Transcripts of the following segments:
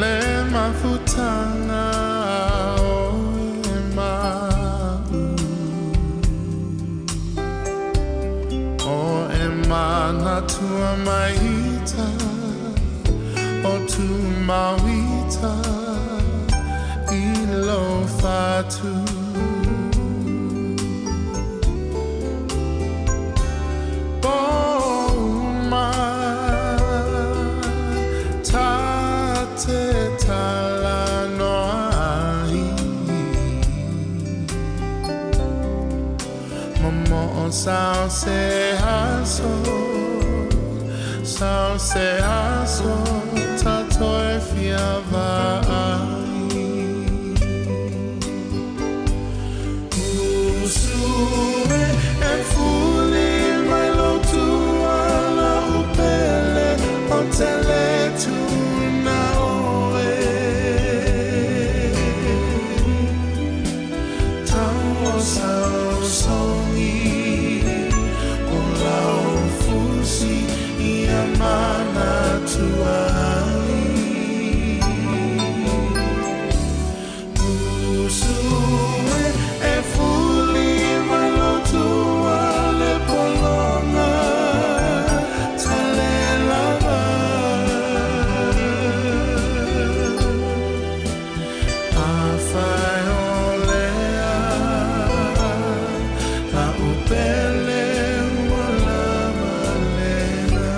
Le mafutanga o e mau O e manatua maita O tu mauita I lo fatu Poma ta te tala noa ai Momo o sao se aso Sao se aso Tato e fia vai Usue e fuli mai lo tuala upele o tele tuna oe Tau o sao songi o lau fusi i a mana tuai Usue e fuli mai lo tua le polonga tale lava A fai o lea la upele ua lava lena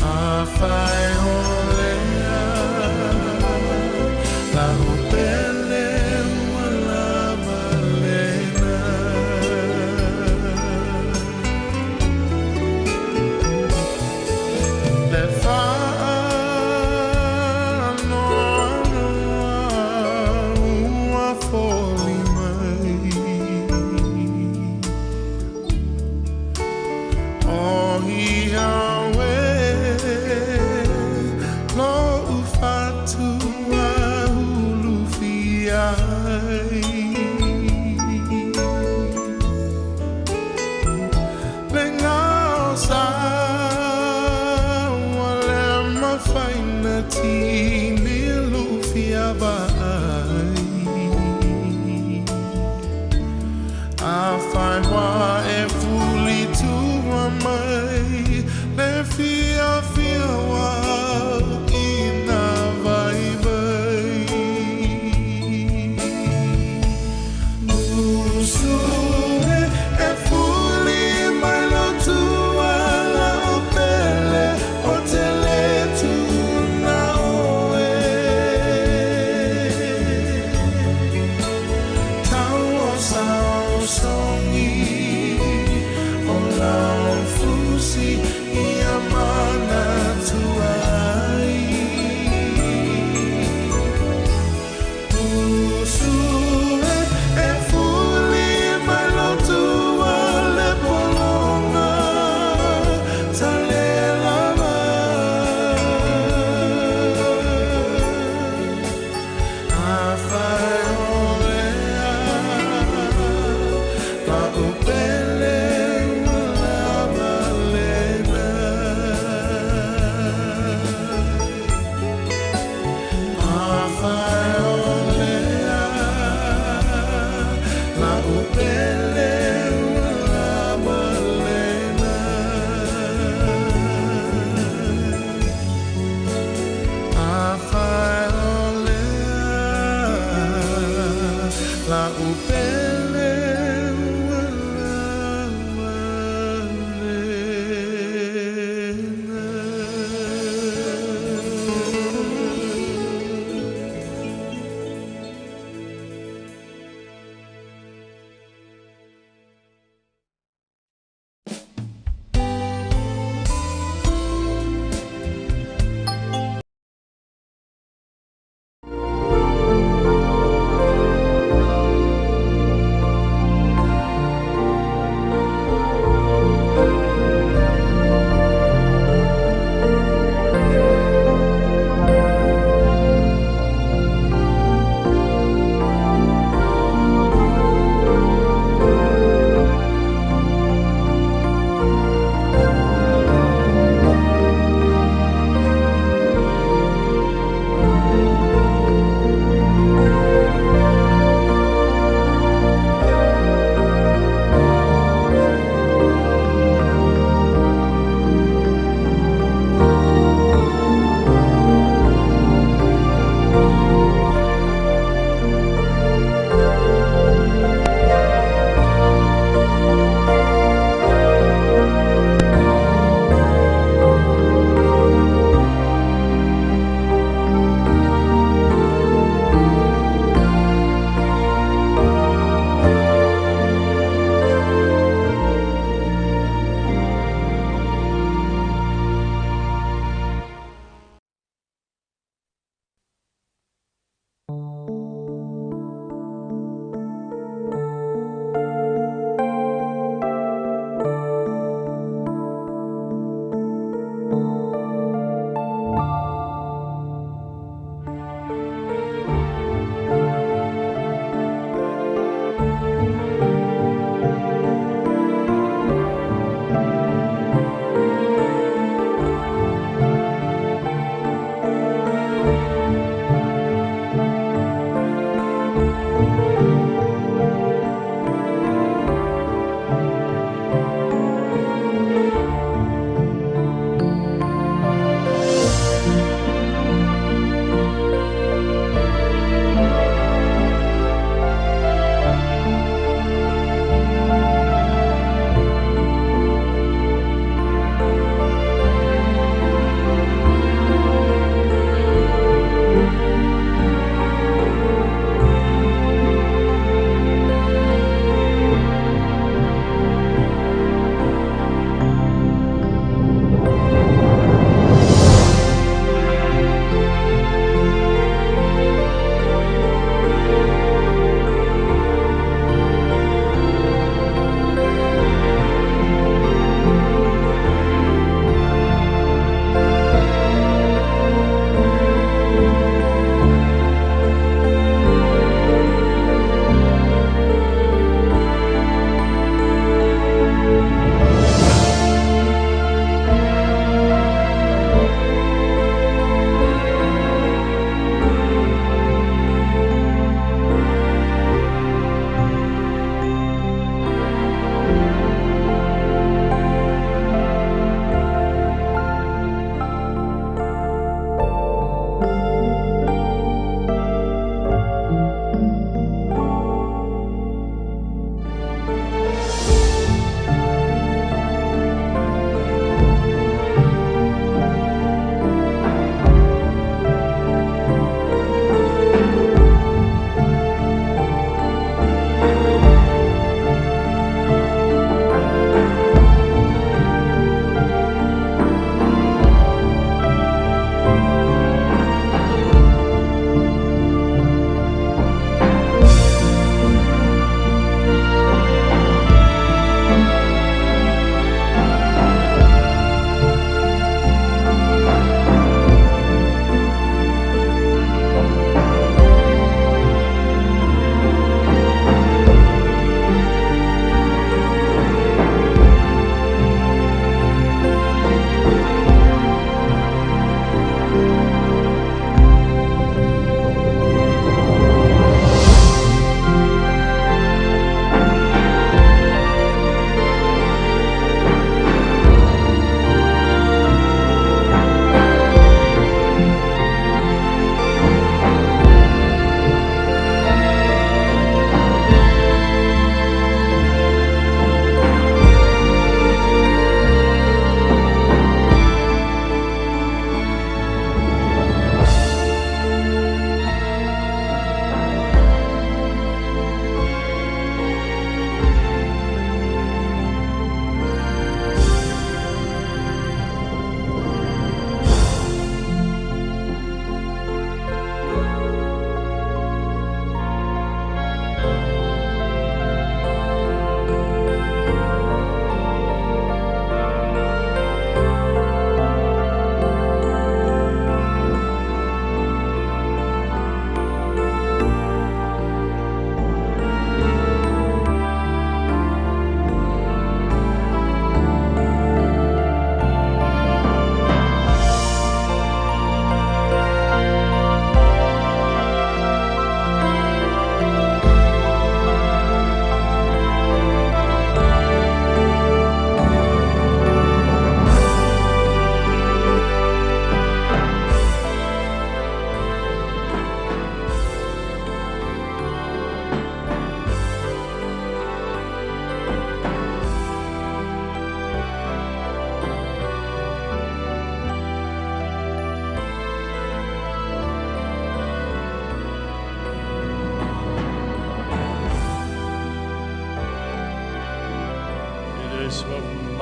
A fai o lea la upele ua lava lena Le whaanoanoa ua foli mai O ia we lo ufatua hulu fiai Le ngao sa wa le mafaina tini lufia vai A fai wa e fuli tua mai Le fia fia wa ina vai vai Usue e fuli mai lo tua la o pele o tele tuna oe.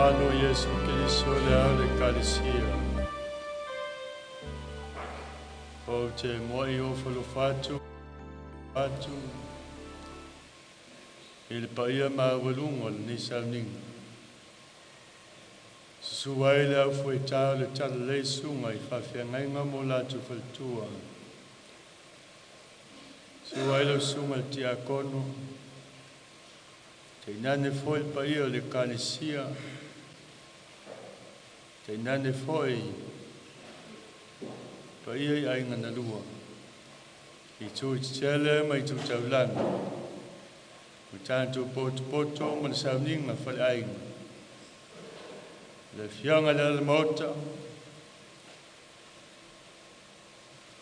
Mamalu Iesu Keriso le ao le Ekalesia. Ou te muai ofo atu atu i le paia maualuga o lenei sauniga. Susu ai le aufuetā o le talalelei susuga i faafeagaiga mo latou faletua. Susu ai lau susuga i le tiakono, tainane foi le paia o le Ekalesia, tainane foi paia i aiga na lua, itu tetele ma itu taulaga, o tatou potopoto ma le sauniga faleaiga. Le afioga i le Alamaota,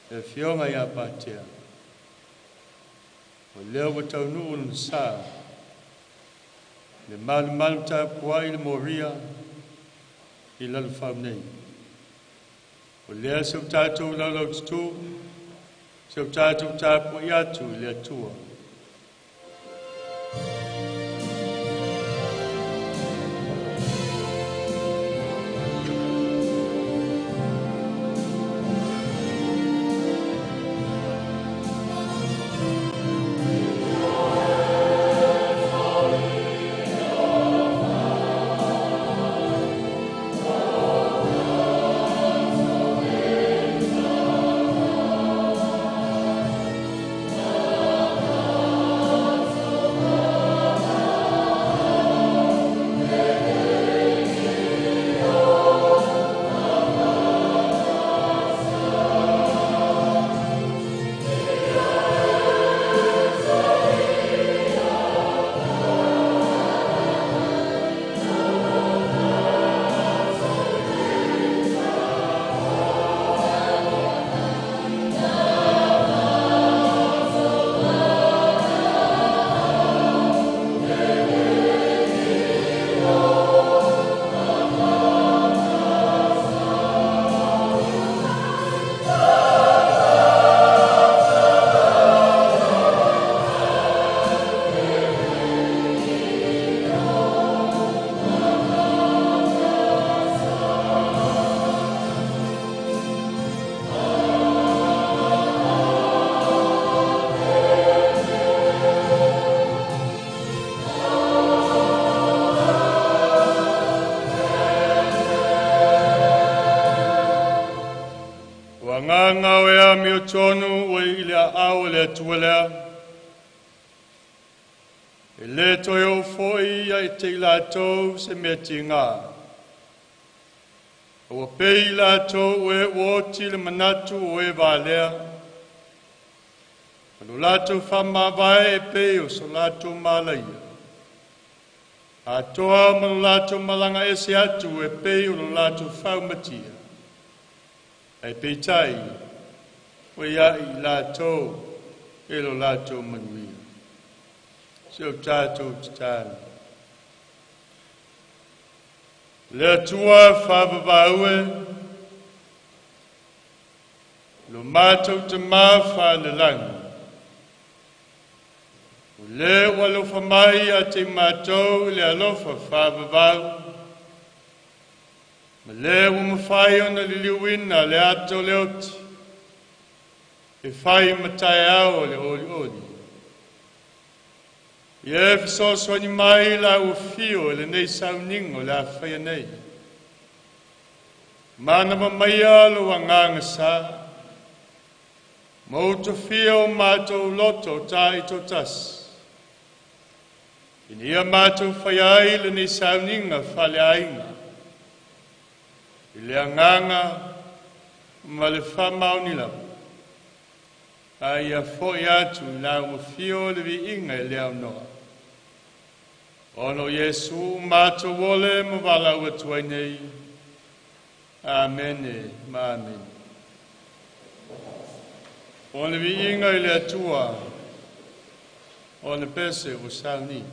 le afioga ia Patea, o lea ua taunuu lona sa, le malumalu tapuai le moria i Lalofau nei. O lea se o tatou laulau tutū, se o tatou tapuai atu i le Atua. Ngau e a mio tonu o i le au le atua lea. E le toe o foi ia i te lātou se mea tigā. Ua pei lātou e ua oti le manatu o e valea. Ma lo latou faamavae e pei o so latou malaia. Atoa ma lo latou malaga ese atu e pei o lo latou faumatia. Ae peitai, ua ia i latou e lo latou manuia. Se o tatou tatalo. Le Atua faavavau e, lo matou Tamā faalelagi, o le ua alofa mai ia te matou i le alofa faavavau, ma le ua mafai ona liliuina le ata o le oti, e fai ma taeao o le olioli. Ia e fesoasoani mai la ua fio i lenei sauniga o le a faia nei. Manava maia lo agaga sa, ma utofia o matou loto taitotasi. Ina ia matou faia ai lenei sauniga faleaiga, i le agaga ma le faamaoni lava. A ia foi atu i la ua fio le viiga e le aunoa. Ona o Iesu matou ole ma valaau atu ai nei. Amene ma amene. O le viiga i le Atua, o le pese ua sauni.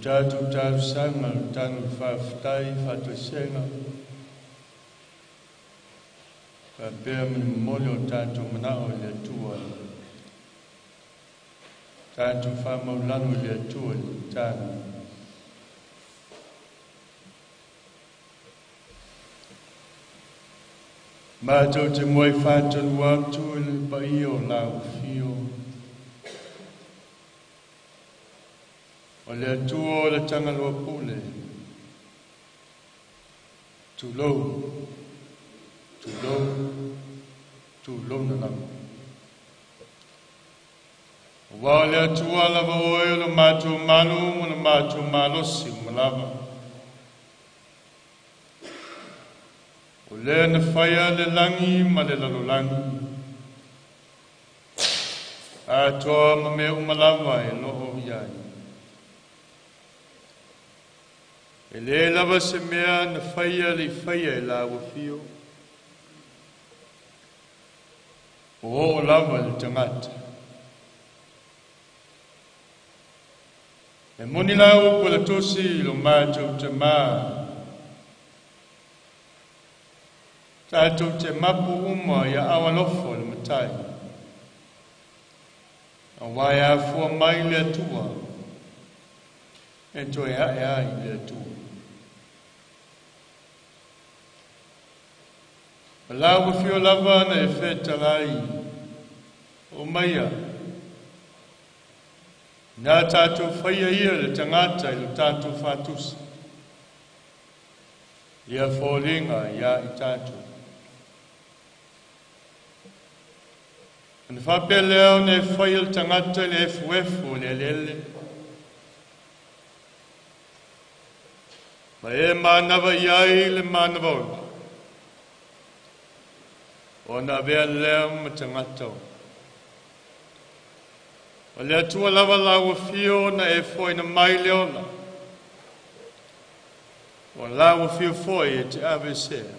Tatou talosaga le tagu faafetai faatoesega faapea ma le momoli o tatou manao i le Atua, tatou faamaulalo i le Atua i le tatalo. Matou te muai faatulua atu i le paia o lau afio o le Atua o le Tagaloa Pule, tulou, tulou, tulona lava. Aua o le Atua lava oe o le matou malu ma le matou malosi uma lava. O lea na faia le lagi ma le lalolagi, atoa ma mea uma lava e loo i ai. E le lava se mea na faia le i faia e lau afio, o oo lava le tagata. E moni lau upu a le Tusi i lo matou tamā, tatou te mapu uma i aao alofa o le Matai, auā e afua mai le Atua, e toe ae ai i le Atua. O lau afio lava na e fetalai, o maia, na tatou faia ia le tagata i lo tatou faatusa, ia foliga ia i tatou. Ona faapea lea ona e faia le tagata i le efuefu o le eleele, ma e manava i ai le manava ola, ona avea lea ma tagata ola. O le Atua lava lau afio na e foaina mai le ola, o lau afio foi e te aveesea,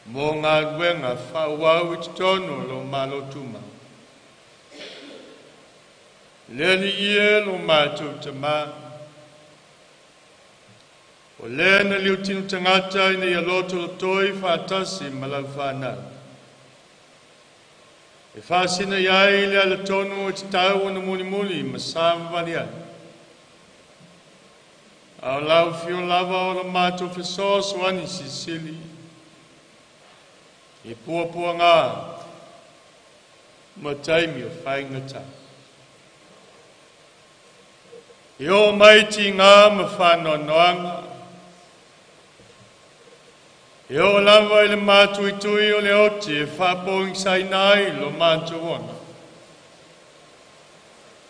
mo galuega faaauau i totonu o lou Malo tumau. Le Alii e lo matou Tamā, o lea na liutino tagata ina ia lotolotoi faatasi ma lau fanau, e faasina i ai le alatonu e tatau ona mulimuli ma savavali ai. A o lau afio lava o le matou fesoasoani silisili, i puapuaga ma taimi o faigata. E oo mai tiga ma faanoanoaga, e oo lava i le matuitui o le oti e faapogisaina ai lo matou ola.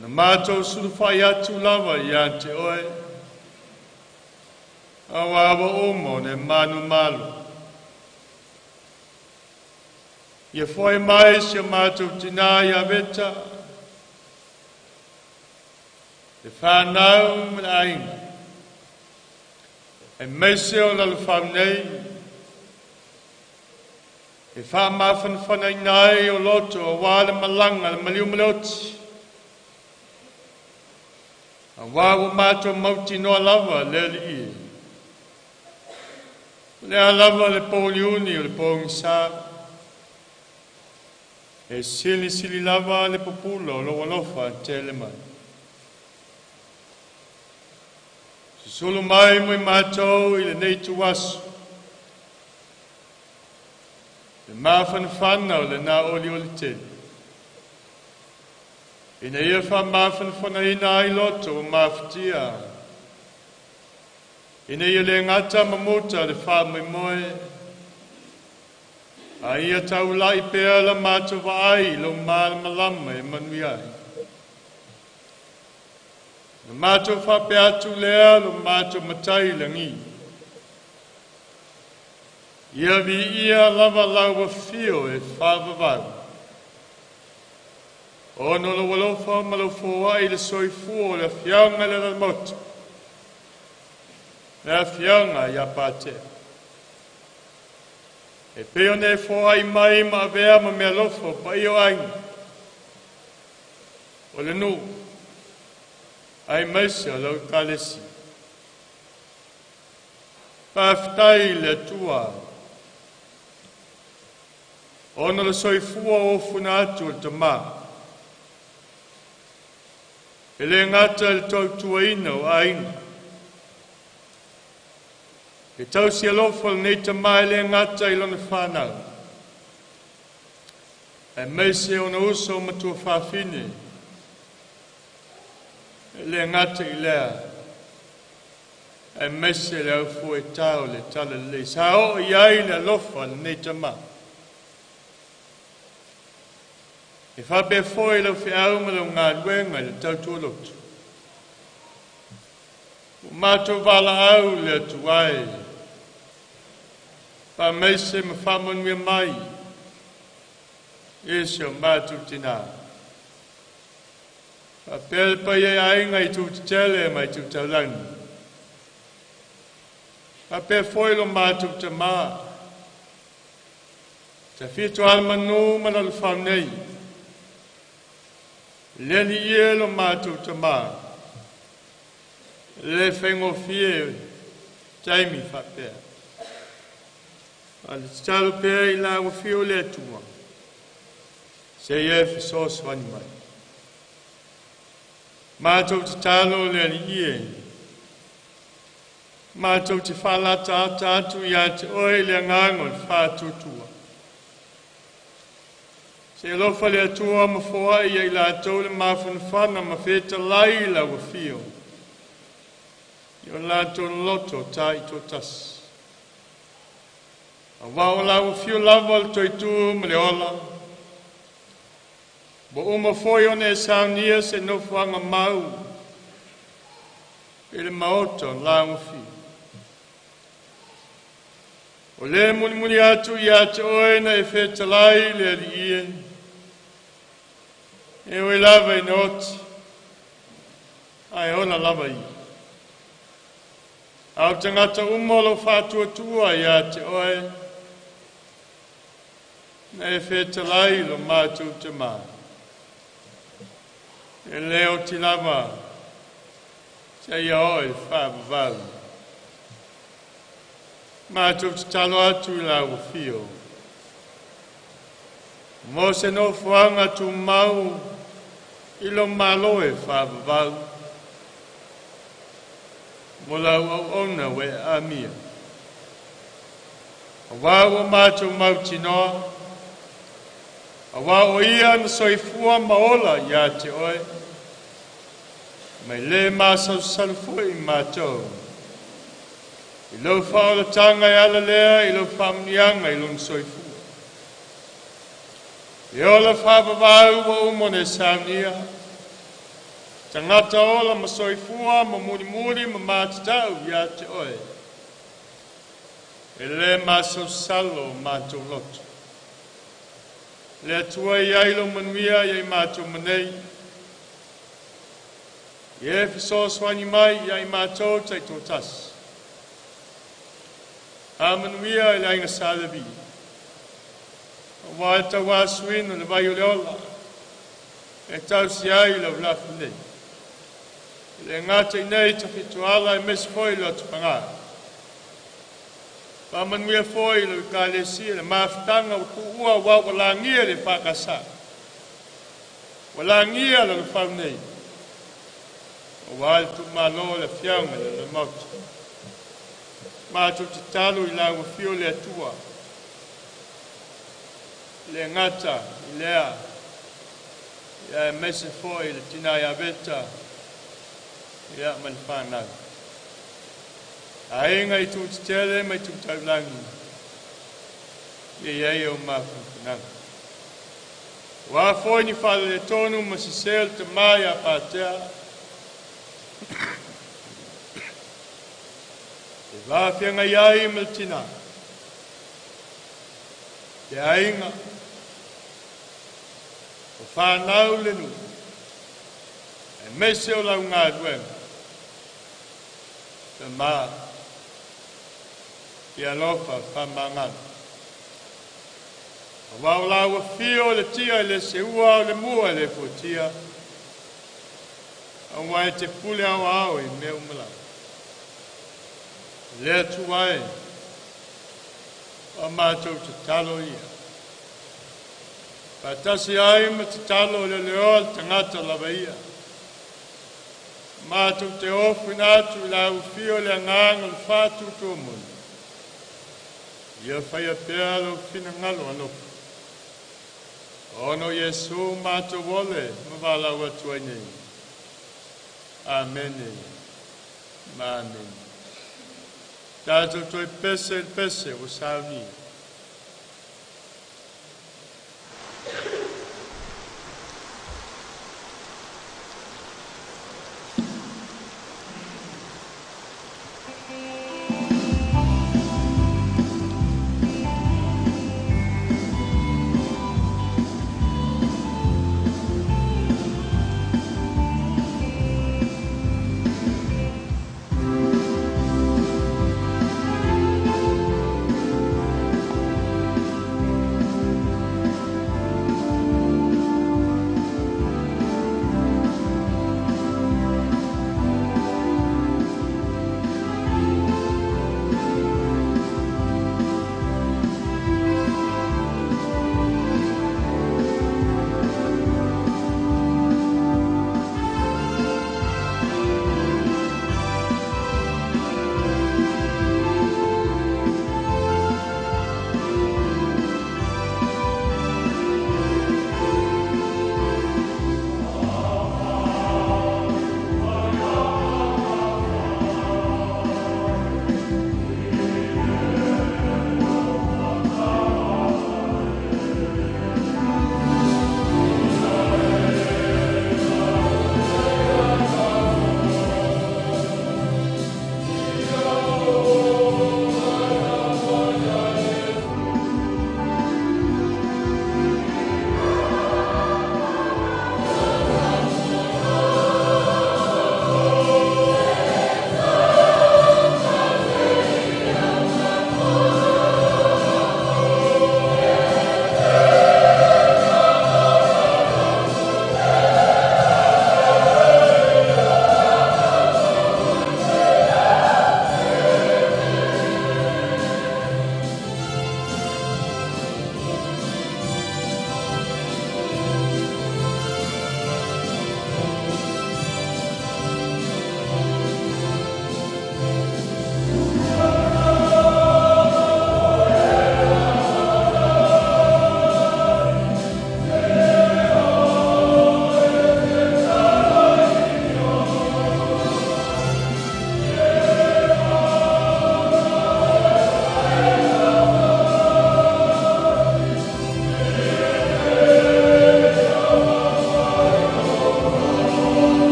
Na matou sulufai atu lava ia te oe, auā ua uma ona e manumalo. Ia foai mai si o matou tinā ia Veta, le fanau ma le aiga, aemaise o Lalofau nei, e faamafanafanaina ai o loto auā le malaga le maliu ma le oti, auā ua matou mautinoa lava le Alii e. O le a lava le pouliuli o le pogisa, e silisili lava le pupula o lou alofa tele mai. Susulu mai mo i matou i lenei ituaso, le mafanafana o lena olioli tele, ina ia faamafanafanaina ai loto ua mafatia, ina ia le gata mamuta le faamoemoe, a ia taulai pea la matou vaai i lou malamalama e manuia ai. Na matou faapea atu lea lo matou Matai i lagi, ia viia lava lau afio e faavavau, ona o lou alofa ma lau foai le soifua o le afioaga i le Alamaota, le afioaga ia Patea. E pei ona e foai mai ma avea ma meaalofa o paia o aiga, o le nuu, Aemaise o lau Ekalesia. Faafetai i le Atua ona o le soifua ofuina atu o le Tamā, e le gata i le tautuaina o aiga, e tausi alofa lenei tama e le gata i lona fanau, aemaise ona uso ma tuafafine, e le gata i lea, aemaise le au fuaitao o le talalelei. Sa oo i ai le alofa o lenei tama. E faapea foi lau feau ma lau galuega i le tautua lotu. Ua matou valaau le Atua e faamaise ma faamanuia mai i si o matou tina. Faapea le paia i aiga i itu tetele ma itu taulagi. Faapea foi lo matou tamā, Tafitoalemanu ma Lalofau nei, le alii e lo matou tamā, e le faigofie taimi faapea. A o le tatalo pea i la ua fia o le Atua, se i e fesoasoani mai. Matou tatalo le Alii e, matou te faalataalata atu ia te oe i le agaga o le faatuatua. Se alofa le Atua ma foai ia i latou le mafanafana ma fetalai i lau afio, i o latou loto taitoatasi. Auā o lau afio lava o le toitu ma le ola, ua uma foi ona e saunia se nofoaga mau i le maota o lau afio. O le mulimuli atu ia te oe na e fetalai le Alii e, e ui lava ina oti, ae ola lava ia. A o tagata uma o lo faatuatua ia te oe, na e fetalai lo matou tamā. E le oti lava, seia oo i le faavavau. Matou tatalo atu i lau afio. Mo se nofoaga tumau i lo malo e faavavau. Mo lau auauna ua e amia. Auā ua matou mautinoa, auā o ia na soifua ma ola ia te oe, ma e le masalosalo foi matou. I lou faaolataga e ala lea i lau faamanuiaga i lona soifua. E ola faavavau ua uma ona e saunia, tagata ola ma soifua ma mulimuli ma matatau ia te oe. E le masalosalo o matou loto. Le Atua e i ai lou manuia ia i matou ma nei. Ia e fesoasoani mai ia i matou taitoatasi. Faamanuia i le aiga Sa Levi. Auā le tauasuina o le vai o le ola. E tausi ai lau lafo nei. E le gata i nei Tafitoala aemaise foi le Lotofaga. Faamanuia foi i lau Ekalesia le mafutaga ua tuua auā ua lagia le EFKS. Ua lagia Lalofau nei. Auā le tuumalo o le afioaga i le Maota. Matou tatalo i lau afio le Atua. Le gata i lea, ia aemaise foi le tina ia Veta, ia ma le fanau. Aiga i itu tetele ma itu taulagi, ia i ai ou mafanafanaga. Ua foi ni faaletonu ma sese o le tamā ia Patea, e va feagai ai ma le tina, te aiga, o fanau le nuu, aemaise o lau galuega, tamā, ia alofa faamagalo. Auā o lau afio o le tia e le seua o le mua e le fuatia. Aua e te pule aoao i mea uma lava. Le Atua e, o a matou tatalo ia. Faatasi ai ma tatalo le leoa le tagata lava ia. Matou te ofuina atu i le ufio o le agaga o le faatuatua moni. Ia faia pea lou finagalo alofa. Ona o Iesu matou ole ma valaau atu ai nei. Amene. Ma amene. Tatou toe pese i le pese ua saunia.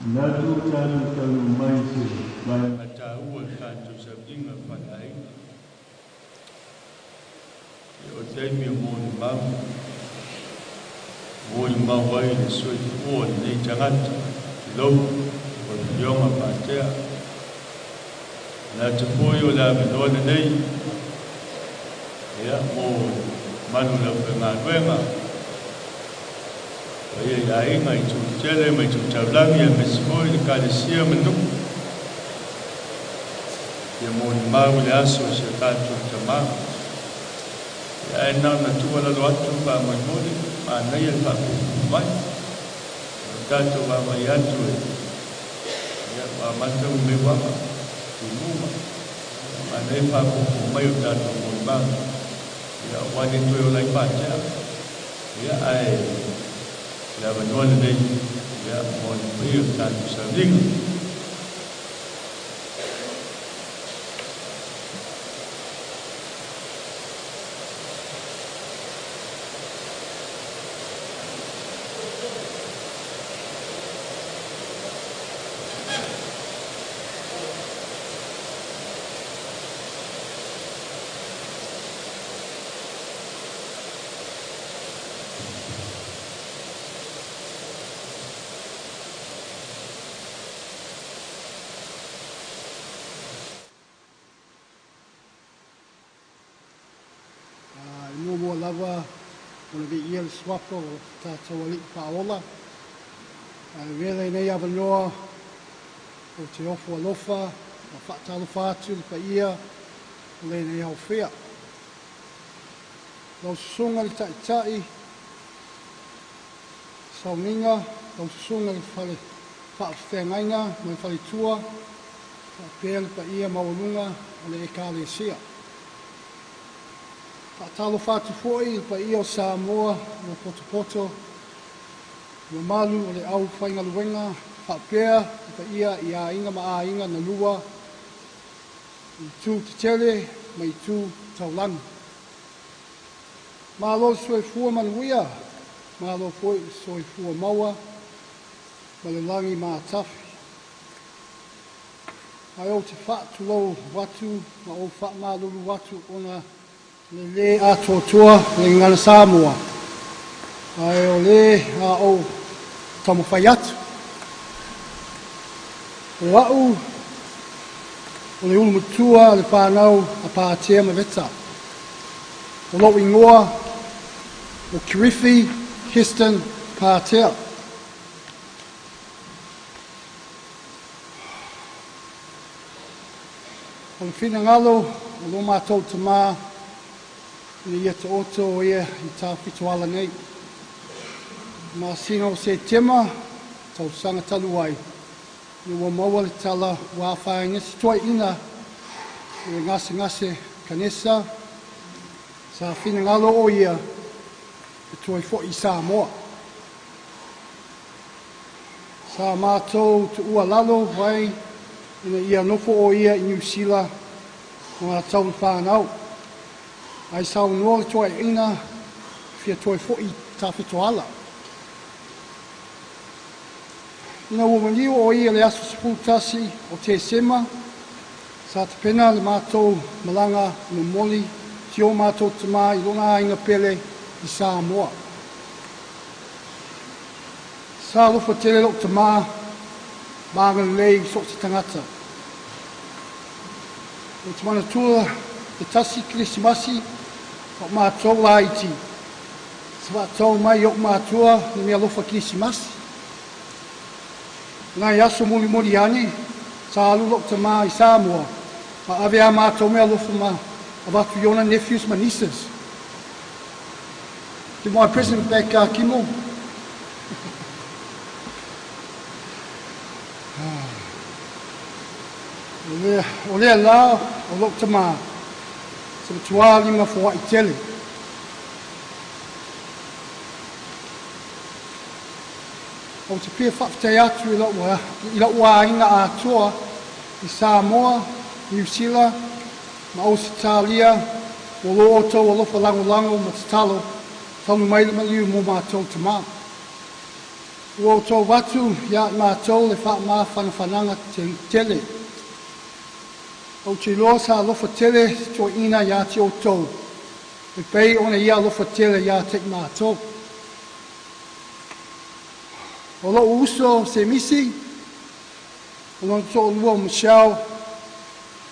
Manatu ua tatou taunuu mai i se vaega taua o le tatou sauniga faaleaiga. Ia o taimi o molimau, molimau ai le soifua o lenei tagata, tulou, o le Afioga Patea. Manatu foi o le avanoa lenei, ia, mo mamalu o le aufaigaluega, paia i aiga i itu tetele ma itu taulagi, aemaise foi le Ekalesia ma nuu, ia molimau i le aso o si o tatou tama. Ia, ae na ona tuualalo atu faamolemole, manaia le faapuupuu mai. O le tatou vaavaai atu e, ia, ua amata ona mei uaga, timuga. Ia, manaia le faapuupuu mai o tatou molimau. Ia, aua le toe ola ai Patea. Ia, ae le avanoa lenei, ia, mo le paia o le tatou sauniga. E muamua lava ona viia le suafa o tatou Alii Faaola. Ae avea lenei avanoa ou te ofo alofa ma faatalofa atu i le paia o lenei aofia. Lau susuga i le Taitai sauniga, lau susuga i le fale faafeagaiga ma le faletua, faapea le paia maualuga o le Ekalesia. Faatalofa atu foi i le paia o Samoa ua potopoto, mamalu o le aufaigaluega, faapea le paia i aiga ma aiga na lua, i itu tetele ma itu taulagi. Malo le soifua manuia, malo foi le soifua maua ma le lagi matafi. Ae ou te faatulou atu ma ou faamalulu atu ona le lē atoatoa le gagana Samoa, ae o lē a ou taumafai atu. O a'u o le ulumatua a le fanau a Patea ma Veta. O lou igoa o Kirifi Heston Patea. O le finagalo o lo matou tamā ina ia taoto o ia i tafitoala nei. Masina o Setema, tausaga talu ai, ina ua maua le tala ua afaina si toeaina i le gasegase kanesa, sa finagalo o ia e toe fo'i i Samoa. Sa matou tuualalo ai ina ia nofo o ia i Niu Sila ma tau le fanau. Ae saunoa le toeaina fia toe fo'i i tafitoala. Ina ua maliu o ia le aso 11 o Tesema, sa tapena le matou malaga momoli si o matou tamā i lona aiga pele i Samoa. Sa alofa tele lou tamā ma agalelei i so o se tagata. Ou te manatua le tasi Kerisimasi a o matou laiti, sa faatau mai i o'u matua le meaalofa Kerisimasi. O nai aso mulimuli ane, sa alu lou tamā i Samoa ma ave a matou meaalofa ma avatu i ona nephews ma nieces. Give my present back, Kimo. O lea la o lou tamā, sa matuā lima foa'i tele. Ou te fia faafetai atu i la'u aiga atoa i Samoa, Niu Sila ma Ausetalia mo lo outou alofa lagolago ma tatalo talu mai le maliu mo matou tamā. Ua outou atu ia i matou le faamafanafanaga tele. Ou te iloa sa alofa tele si toeaina ia te outou, e pei ona ia alofa tele ia te i matou. O lou uso Semisi, o lona toalua o Michelle,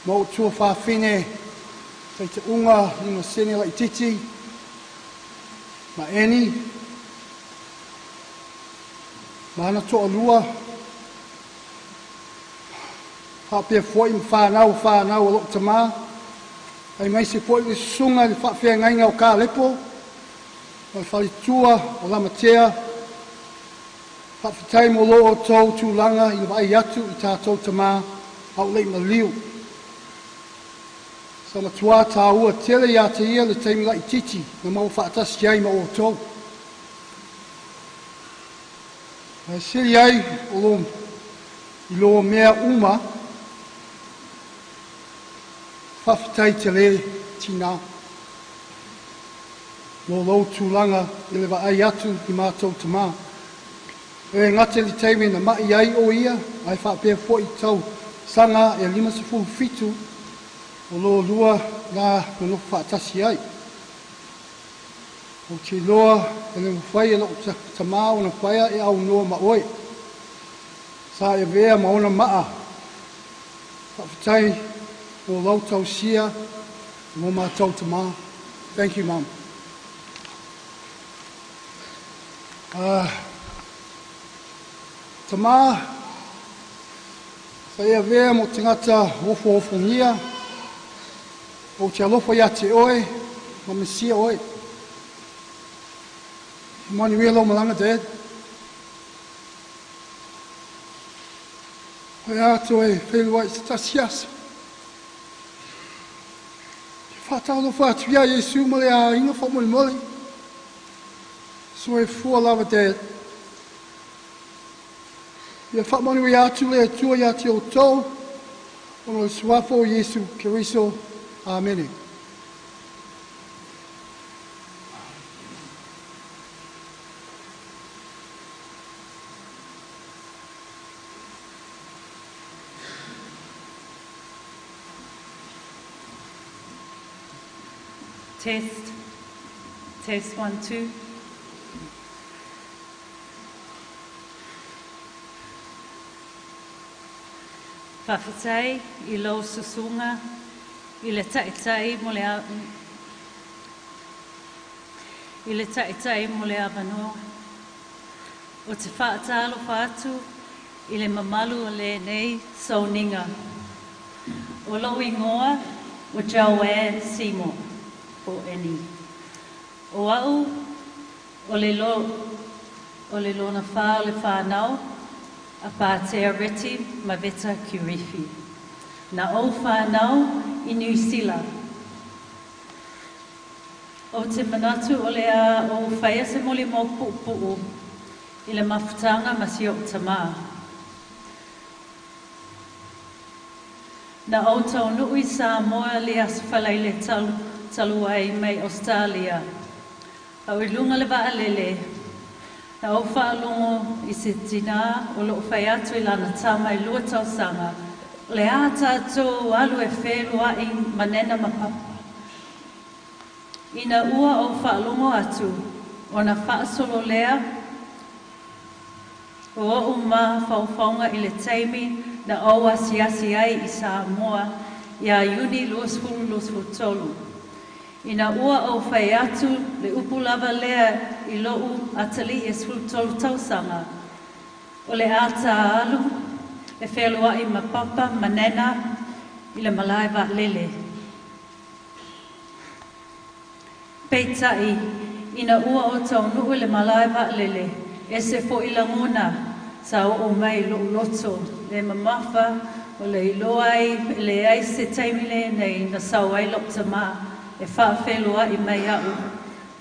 ma ou tuafafine taitauga Limasene Laititi ma Eni, ma ana toalua, faapea foi ma fanau fanau o lou tamā, aemaise foi le susuga i le faafeagaiga o Kalepo ma le faletua o Lamatea. Faafetai mo lo outou tulaga i le vaai atu i tatou tamā a o le i maliu. Sa matua tāua tele ia te ia le taimi laititi na maua faatasi ai ma outou. Ae sili ai o lo i lo mea uma, faafetai tele tina mo lou tulaga i le vaai atu i matou tamā. E le gata i le taimi na mai ai o ia, ae faapea foi tausaga e 57 o lo lua na nonofo faatasi ai. Ou te iloa e le mafai e lou tamā ona paea e aunoa ma oe. Sa e avea ma ona maa. Faafetai mo lau tausia mo matou tamā. Thank you, Mom. Tamā, sa e avea mo tagata ofoofogia, ou te alofa ia te oe, ma misia oe. Manuia lau malaga, Dad. O le a toe feiloai se tasi aso. Te faatalofa atu ia Iesu ma le aiga faamolemole. Soifua lava, Dad. Ia faamanuia atu le Atua ia te outou, ona o le suafa o Iesu Keriso. Amene. Test. Test 1, 2. Faafetai i lau susuga i le taitai mo le i le taitai mo le avanoa. O te faatalofa atu i le mamalu o lenei sauniga. O lou igoa o Joanne Seymour po Eni. O au o le, lo, o le lona whā o le whānau a Pātea Reti ma Veta Kirifi. Na ou whānau i New Zealand. O te manatu o le a o whaia se moli mō pu'upu'u i le mafutaga ma si o'u tamā. Na ou taunu'u i Samoa le Aso Faraile talu, talu ai mai Australia. Au i luga le vaalele, na ou faalogo i se tinā o lo'o fai atu i lana tama e 2 tausaga, o le a tatou alu e felua'i ma Nena ma Papa. Ina ua ou faalogo atu, ona faasolo lea o o'u mafaufauga i le taimi na ou asiasi ai i Samoa ia Iuni 2023. Ina ua ou fai atu le upu lava lea i lo'u atalii e 13 tausaga, o le a tā alu e fealua'i ma Papa ma Nena i le malae vaalele. Peitai, ina ua ou taunu'u i le malae vaalele, ese fo'i lagona sa o'o mai lo'u loto, le mamafa o le iloa ai e leai se taimi lenei na sau ai lo'u tamā e faafeiloai mai a'u.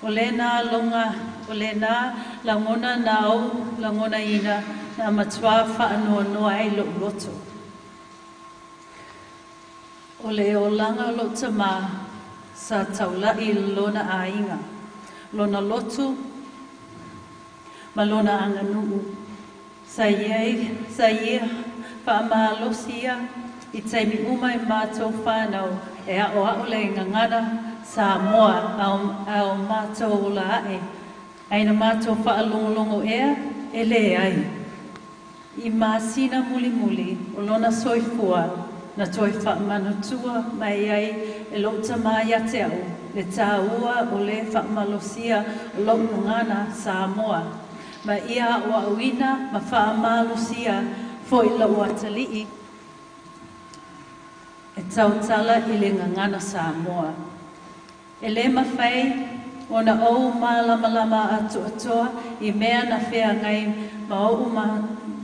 O lena loga, o lena lagona na ou lagonaina na matuā faanoanoa ai lo'u loto. O le olaga o lo'u tamā sa taula'i i lona aiga, lona lotu ma lona aganu'u. Sa iai sa ia faamalosia i taimi uma e matou fanau e a'oa'o le gagana Samoa a o matou ola a'e ae na matou faalogologo ea e leai. I masina mulimuli o lona soifua na toe faamanatua mai ai e lo'u tamā ia te a'u le tāua o le faamalosia o lo'u gagana Samoa ma ia a'oa'oina ma faamalosia fo'i lo'u atalii e tautala i le gagana Samoa. E lē mafai ona ou malamalama atoatoa i mea na feagai ma o'u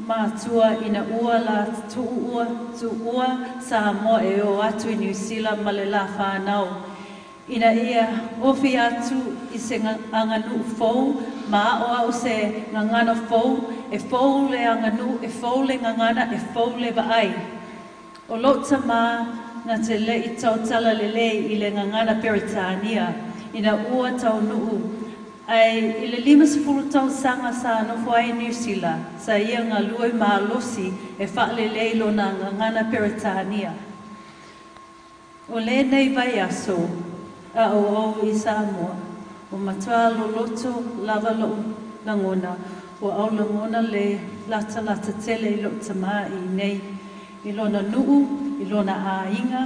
matua ina ua la tu'ua tu'ua Samoa e o atu i Niusila ma le lā fanau ina ia ofi atu i se aganu'u fou ma a'oa'o se gagana fou e fou le aganu'u e fou le gagana e fou le vaai. O lo'u tamā na te le'i tautala lelei i le gagana Peretania ina ua taunu'u ae i le 50 tausaga sa nofo ai Niusila sa ia galue malosi e fa'alelei lona gagana Peretania. O lenei vaiaso a o ou i Samoa o matuā loloto lava lo'u lagona ua ou lagona le latalata tele i lo'u tamā i nei i lona nu'u i lona āiga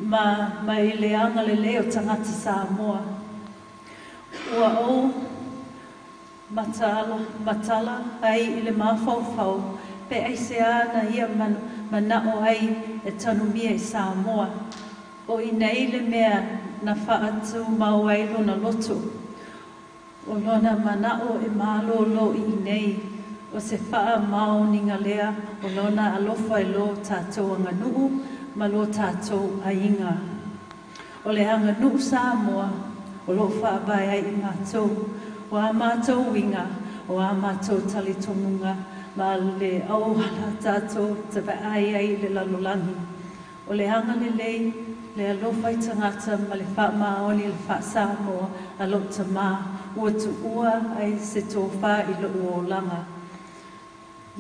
ma i le agalelei o tagata Samoa. Ua ou matala ai i le mafaufau pe aiseā na ia mana'o ai e tanumia i Samoa. O i nei le mea na faatumau ai lona loto. O lona mana'o e malōlō i inei o se faamaoniga lea o lona alofa i lo tatou aganu'u ma lo tatou aiga. O le aganu'u Samoa o lo'o fa'avae ai i matou o a matou uiga o a matou talitonuga ma le auala tatou te vaai ai i le lalolagi. O le agalelei le alofa i tagata ma le faamaoni le faa-Samoa a lo'u tamā ua tuua ai se tofā i lo'u olaga.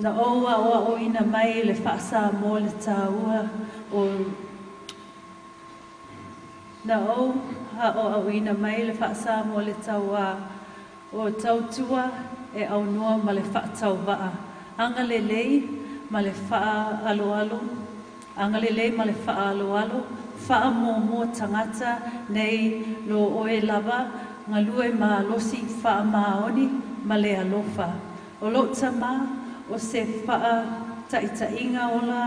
Na ou a'oa'oina mai le faa-Samoa le tāua o na ou a'oa'oina mai le faa-Samoa le tauā o tautua e aunoa ma le faatauva'a agalelei ma le faaaloalo agalelei ma le faaaloalo faamuamua tagata nei lo oe lava galue malosi faamaoni ma le alofa. O lo'u tamā o se faataitaiga ola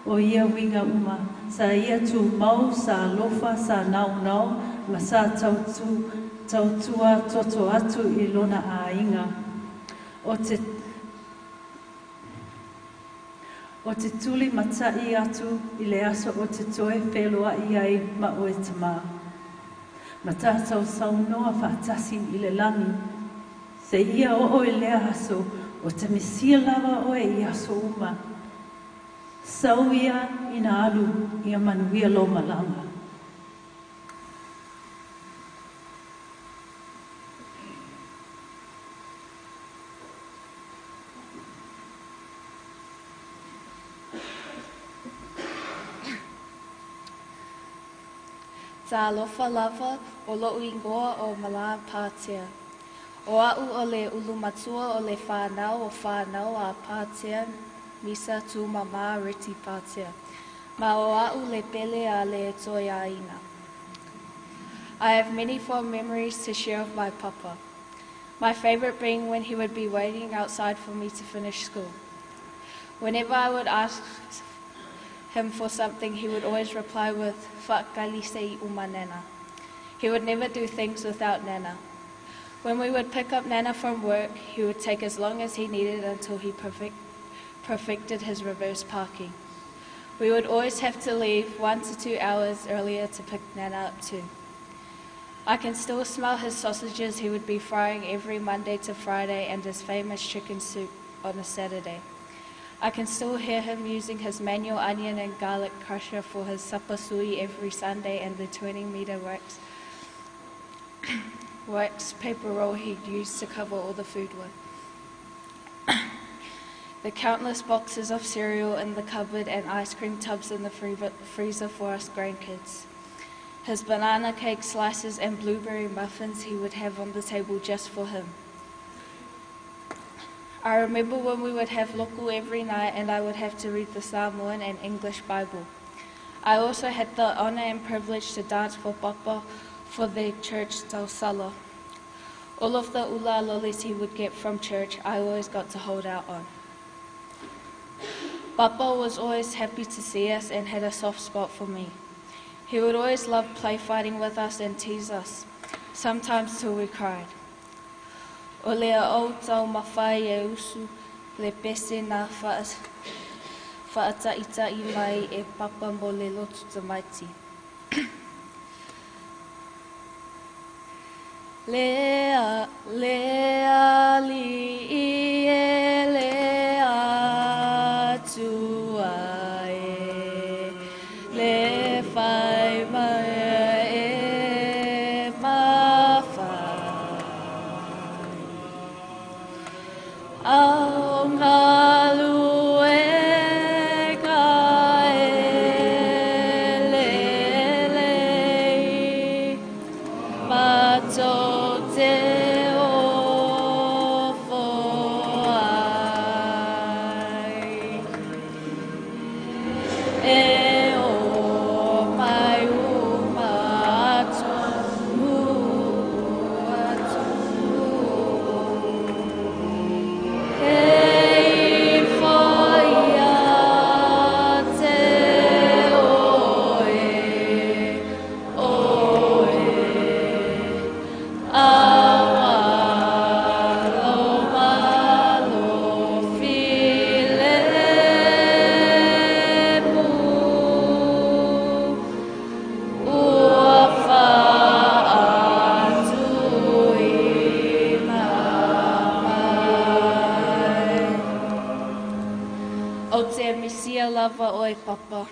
o ia uiga uma sa ia tumau sa alofa sa naunau ma sa tautu tautua toto atu i lona aiga. O te tulimata'i atu i le aso o te toe feloa'i ai ma oe tamā. Ma tatou saunoa faatasi i le lagi. Se ia oo i lea aso o te misia lava oe i aso uma. Sau ia ina alu ia manuia lo malaga. Talofa lava o lo'u igoa o Malā Pātea. O a'u o le ulumatua o le whānau o whānau a Pātea Misa Tūmamā Reti Pātea. Ma o a'u le pele a le toi aina. I have many fond memories to share of my papa. My favorite being when he would be waiting outside for me to finish school. Whenever I would ask him for something, he would always reply with, Fa'akalise uma Nana. He would never do things without Nana. When we would pick up Nana from work, he would take as long as he needed until he perfected his reverse parking. We would always have to leave 1 to 2 hours earlier to pick Nana up too. I can still smell his sausages he would be frying every Monday to Friday and his famous chicken soup on a Saturday. I can still hear him using his manual onion and garlic crusher for his sapasui every Sunday and the 20 meter wax paper roll he'd use to cover all the food with. The countless boxes of cereal in the cupboard and ice cream tubs in the freezer for us grandkids. His banana cake slices and blueberry muffins he would have on the table just for him. I remember when we would have local every night and I would have to read the Samoan and English Bible. I also had the honor and privilege to dance for Papa for the church tausala. All of the ula lolis he would get from church, I always got to hold out on. Papa was always happy to see us and had a soft spot for me. He would always love play fighting with us and tease us, sometimes till we cried. O lea ou tau mawhai e usu le pese nā whaataita'i mai e papa mo le lotu tamaiti. Le, le ali e le atua e le whai mai e mawhai. Au ngalu e ka e le lei, ma tō te ofo ai. E o mai uma atu, mu atu. E foia te oe, oe, awa lo malo file mu. Ua whaatui mai. O te misia lava oe papa.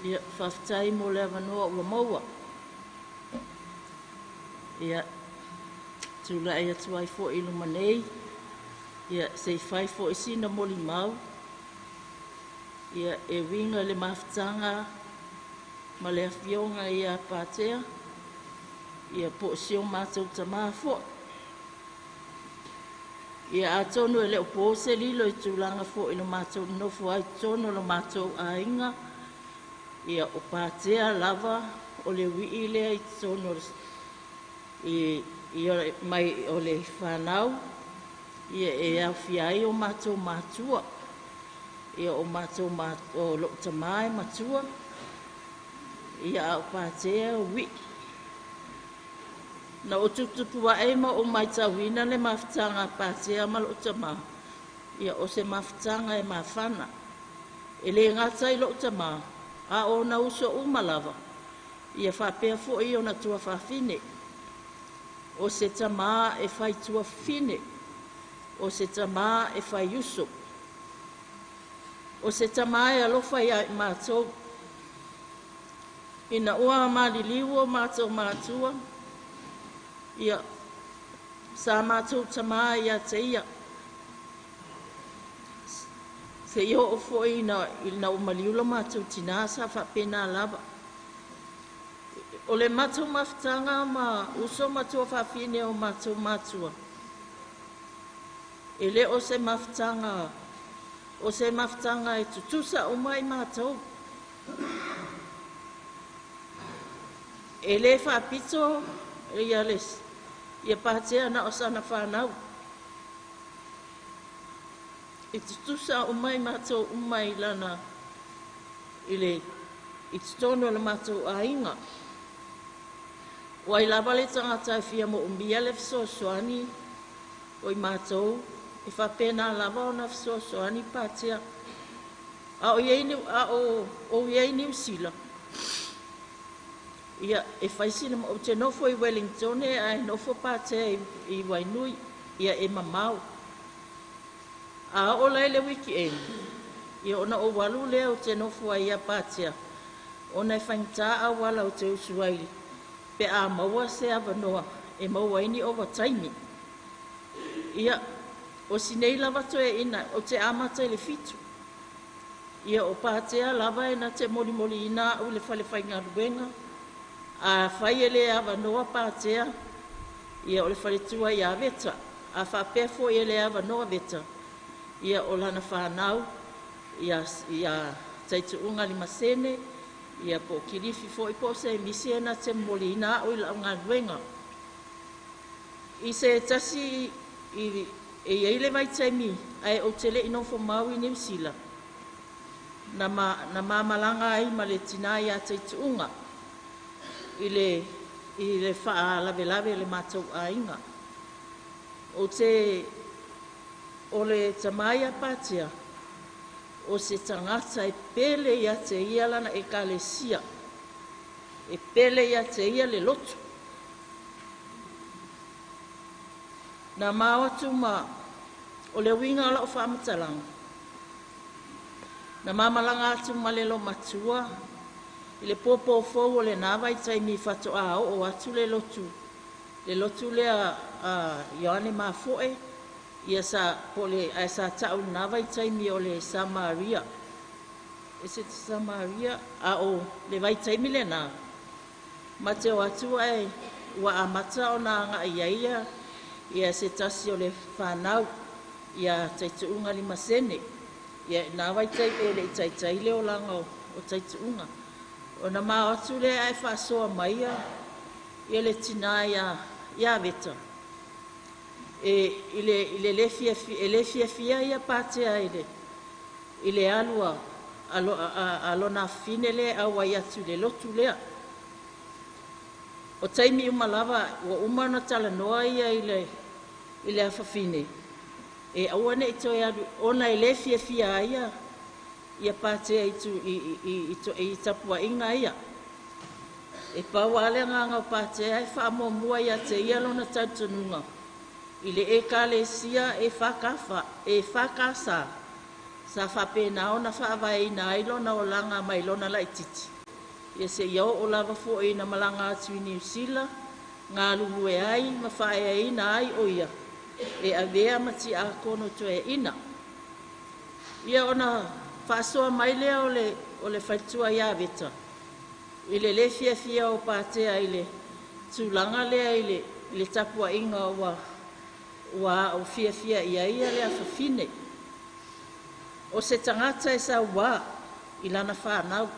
Ia, faafetai mo le avanoa ua maua. Ia, tulai atu ai foi i luma nei, ia, se i fai foi sina molimau, ia, e uiga i le mafutaga ma le afioga ia Patea, ia po o si o matou tamā foi. Ia atonu e le o po se lilo i tulaga foi i lo matou nonofo ai i totonu o lo matou aiga, ia o Patea lava o le uii lea i totonu o le, i, i, mai o le fanau, ia e aofia ai o matou matua. Ia o matou o lou tamā e matua, ia a o Patea uii. Na ou tuputupu ae ma ou matauina le mafutaga a Patea ma lou tamā, ia o se mafutaga e mafana. E le gata i lou tamā, a o ona uso uma lava, ia faapea foi ona tuafafine. O se tamā e fai tuafafine, o se tamā e fai uso. O se tamā e alofa iā i matou. Ina ua maliliu o matou matua, ia sa matou tamā ia te ia. Seia oo foi ina, ina ua maliu lo matou tinā sa faapena lava. O le matou mafutaga ma uso ma tuafafine o matou matua, e le o se mafutaga O se mafutaga e tutusa uma i matou. E lē faapito ia le ia Patea na o sana fanau. E tutusa uma i matou uma i lana i le i totonu o le matou aiga. O ai lava le tagata e fia moomia le fesoasoani o i matou e faapena lava ona fesoasoani Patea. A o i a o ou i ai Niu Sila, ia e fai sina ou te nofo i Wellington ae nofo Patea i Wainui, ia e mamao. A oo la i le weekend, ia ona ou alu lea ou te nofo ai ia Patea, ona e faigata auala ou te usu ai pe a maua se avanoa e maua ai ni ovataimi. Ia, o si nei lava toeaina, ou te amata i le 7. Ia o Patea lava e na te molimoliina au i le fale faigaluega. A fai e le avanoa Patea, ia o le faletua ia Veta. A faapea foi e le avanoa Veta, ia o lana fanau ia, ia Taituuga Limasene, ia po o Kilifi foi po o se misi e na te momoliina au i lau galuega. I se tasi i, e i ai le vaitaimi ae ou te le'i nofo mau i Niu Sila, na, ma, na mamalaga ai ma le tinā iā Taituuga i le, i le faalavelave i le matou aiga. Ou te o le tamā ia Patea, o se tagata e pele ia te ia lana ekalesia, e pele ia te ia le lotu. Na mao atu ma o le uiga o lau faamatalaga, na mamalaga atu ma le lomatua i le pōpō fou o lenā vaitaimi faatoa oo atu le lotu le lotu lea a Ioane Mafoe ia sa po le ae sa ta'u i lenā vaitaimi o le Samaria. Is it Samaria? A o le vaitaimi lenā ma te o atu ae ua amata ona aga'i ai ia, ia se tasi o le fanau ia Taituuga Limasene. Ia na vaitaimi e le'i taitai le olaga o, o Taituuga. Ona mao atu lea ae faasoa mai ia, ia le tinā iā, iā Veta e, i le, i le lē fiafia, e lē fiafia ia Patea i le, i le alu a, a, a, a lona afafine lea e auai atu i le lotu lea. O taimi uma lava ua uma ona talanoa ia i le, i le afafine e aua ne'i toe alu ona e lē fiafia ai ia, ia Patea i, tu, i, i, i, i, i tapuaiga ia. E pau lava le agaga o Patea e faamuamua ia te ia lona talitonuga i le ekalesia e FK, e FKS sa faapena ona faavaeina ai lona olaga mai lona laititi. Ia seia oo lava foi ina malaga atu i Niu Sila, galulue ai ma faaeaina ai o ia e avea ma tiakono toeaina. Ia ona faasoa mai lea o le, o le faletua ia Veta i le lē fiafia o Patea i le tulaga lea i le, i le tapuaiga ua ua au fiafia i ai le afafine. O se tagata e sauā i lana fanau.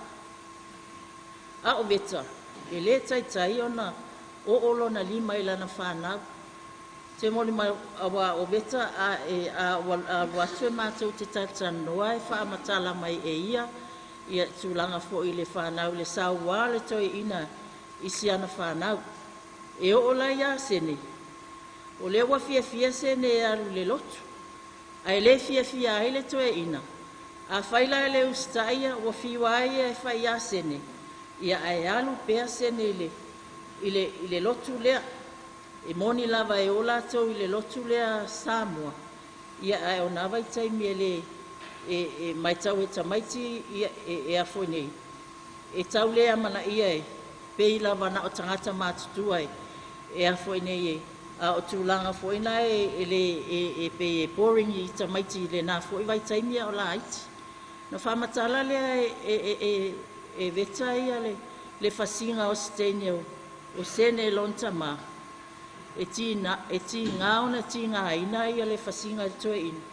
A o Veta, e lē taitai ona oo lona lima i lana fanau. Te molimau auā o Veta a e a ua alu atu e matou te talatalanoa e faamatala mai e ia ia tulaga foi i le fanau i le sauā o le toeaina i si ana fanau. E oo la iā Sene, o lea ua fiafia Sene e alu i le lotu, ae lē fiafia ai le toeaina. Afai la e le usitai ia, ua fiu lava ia e fai iā Sene, ia ae alu pea Sene i le, i le, i le lotu lea. E moni lava e o latou i le lotu lea Samoa, ia ae o nā vaitaimi e lē e, e matau e tamaiti ia e, e afoi nei e tau le amanaia e pei lava na o tagata matutua e, e afoi nei e a o tulaga foi na e, e le e, e pei e boring i tamaiti i lenā foi vaitaimi a o laiti. Na faamatala lea e, e, e, e, e Veta ia le, le fasiga o se teine o, o Sene lona tamā e tīna, e tīgā ona tīgāina ia le fasiga i le toeaina.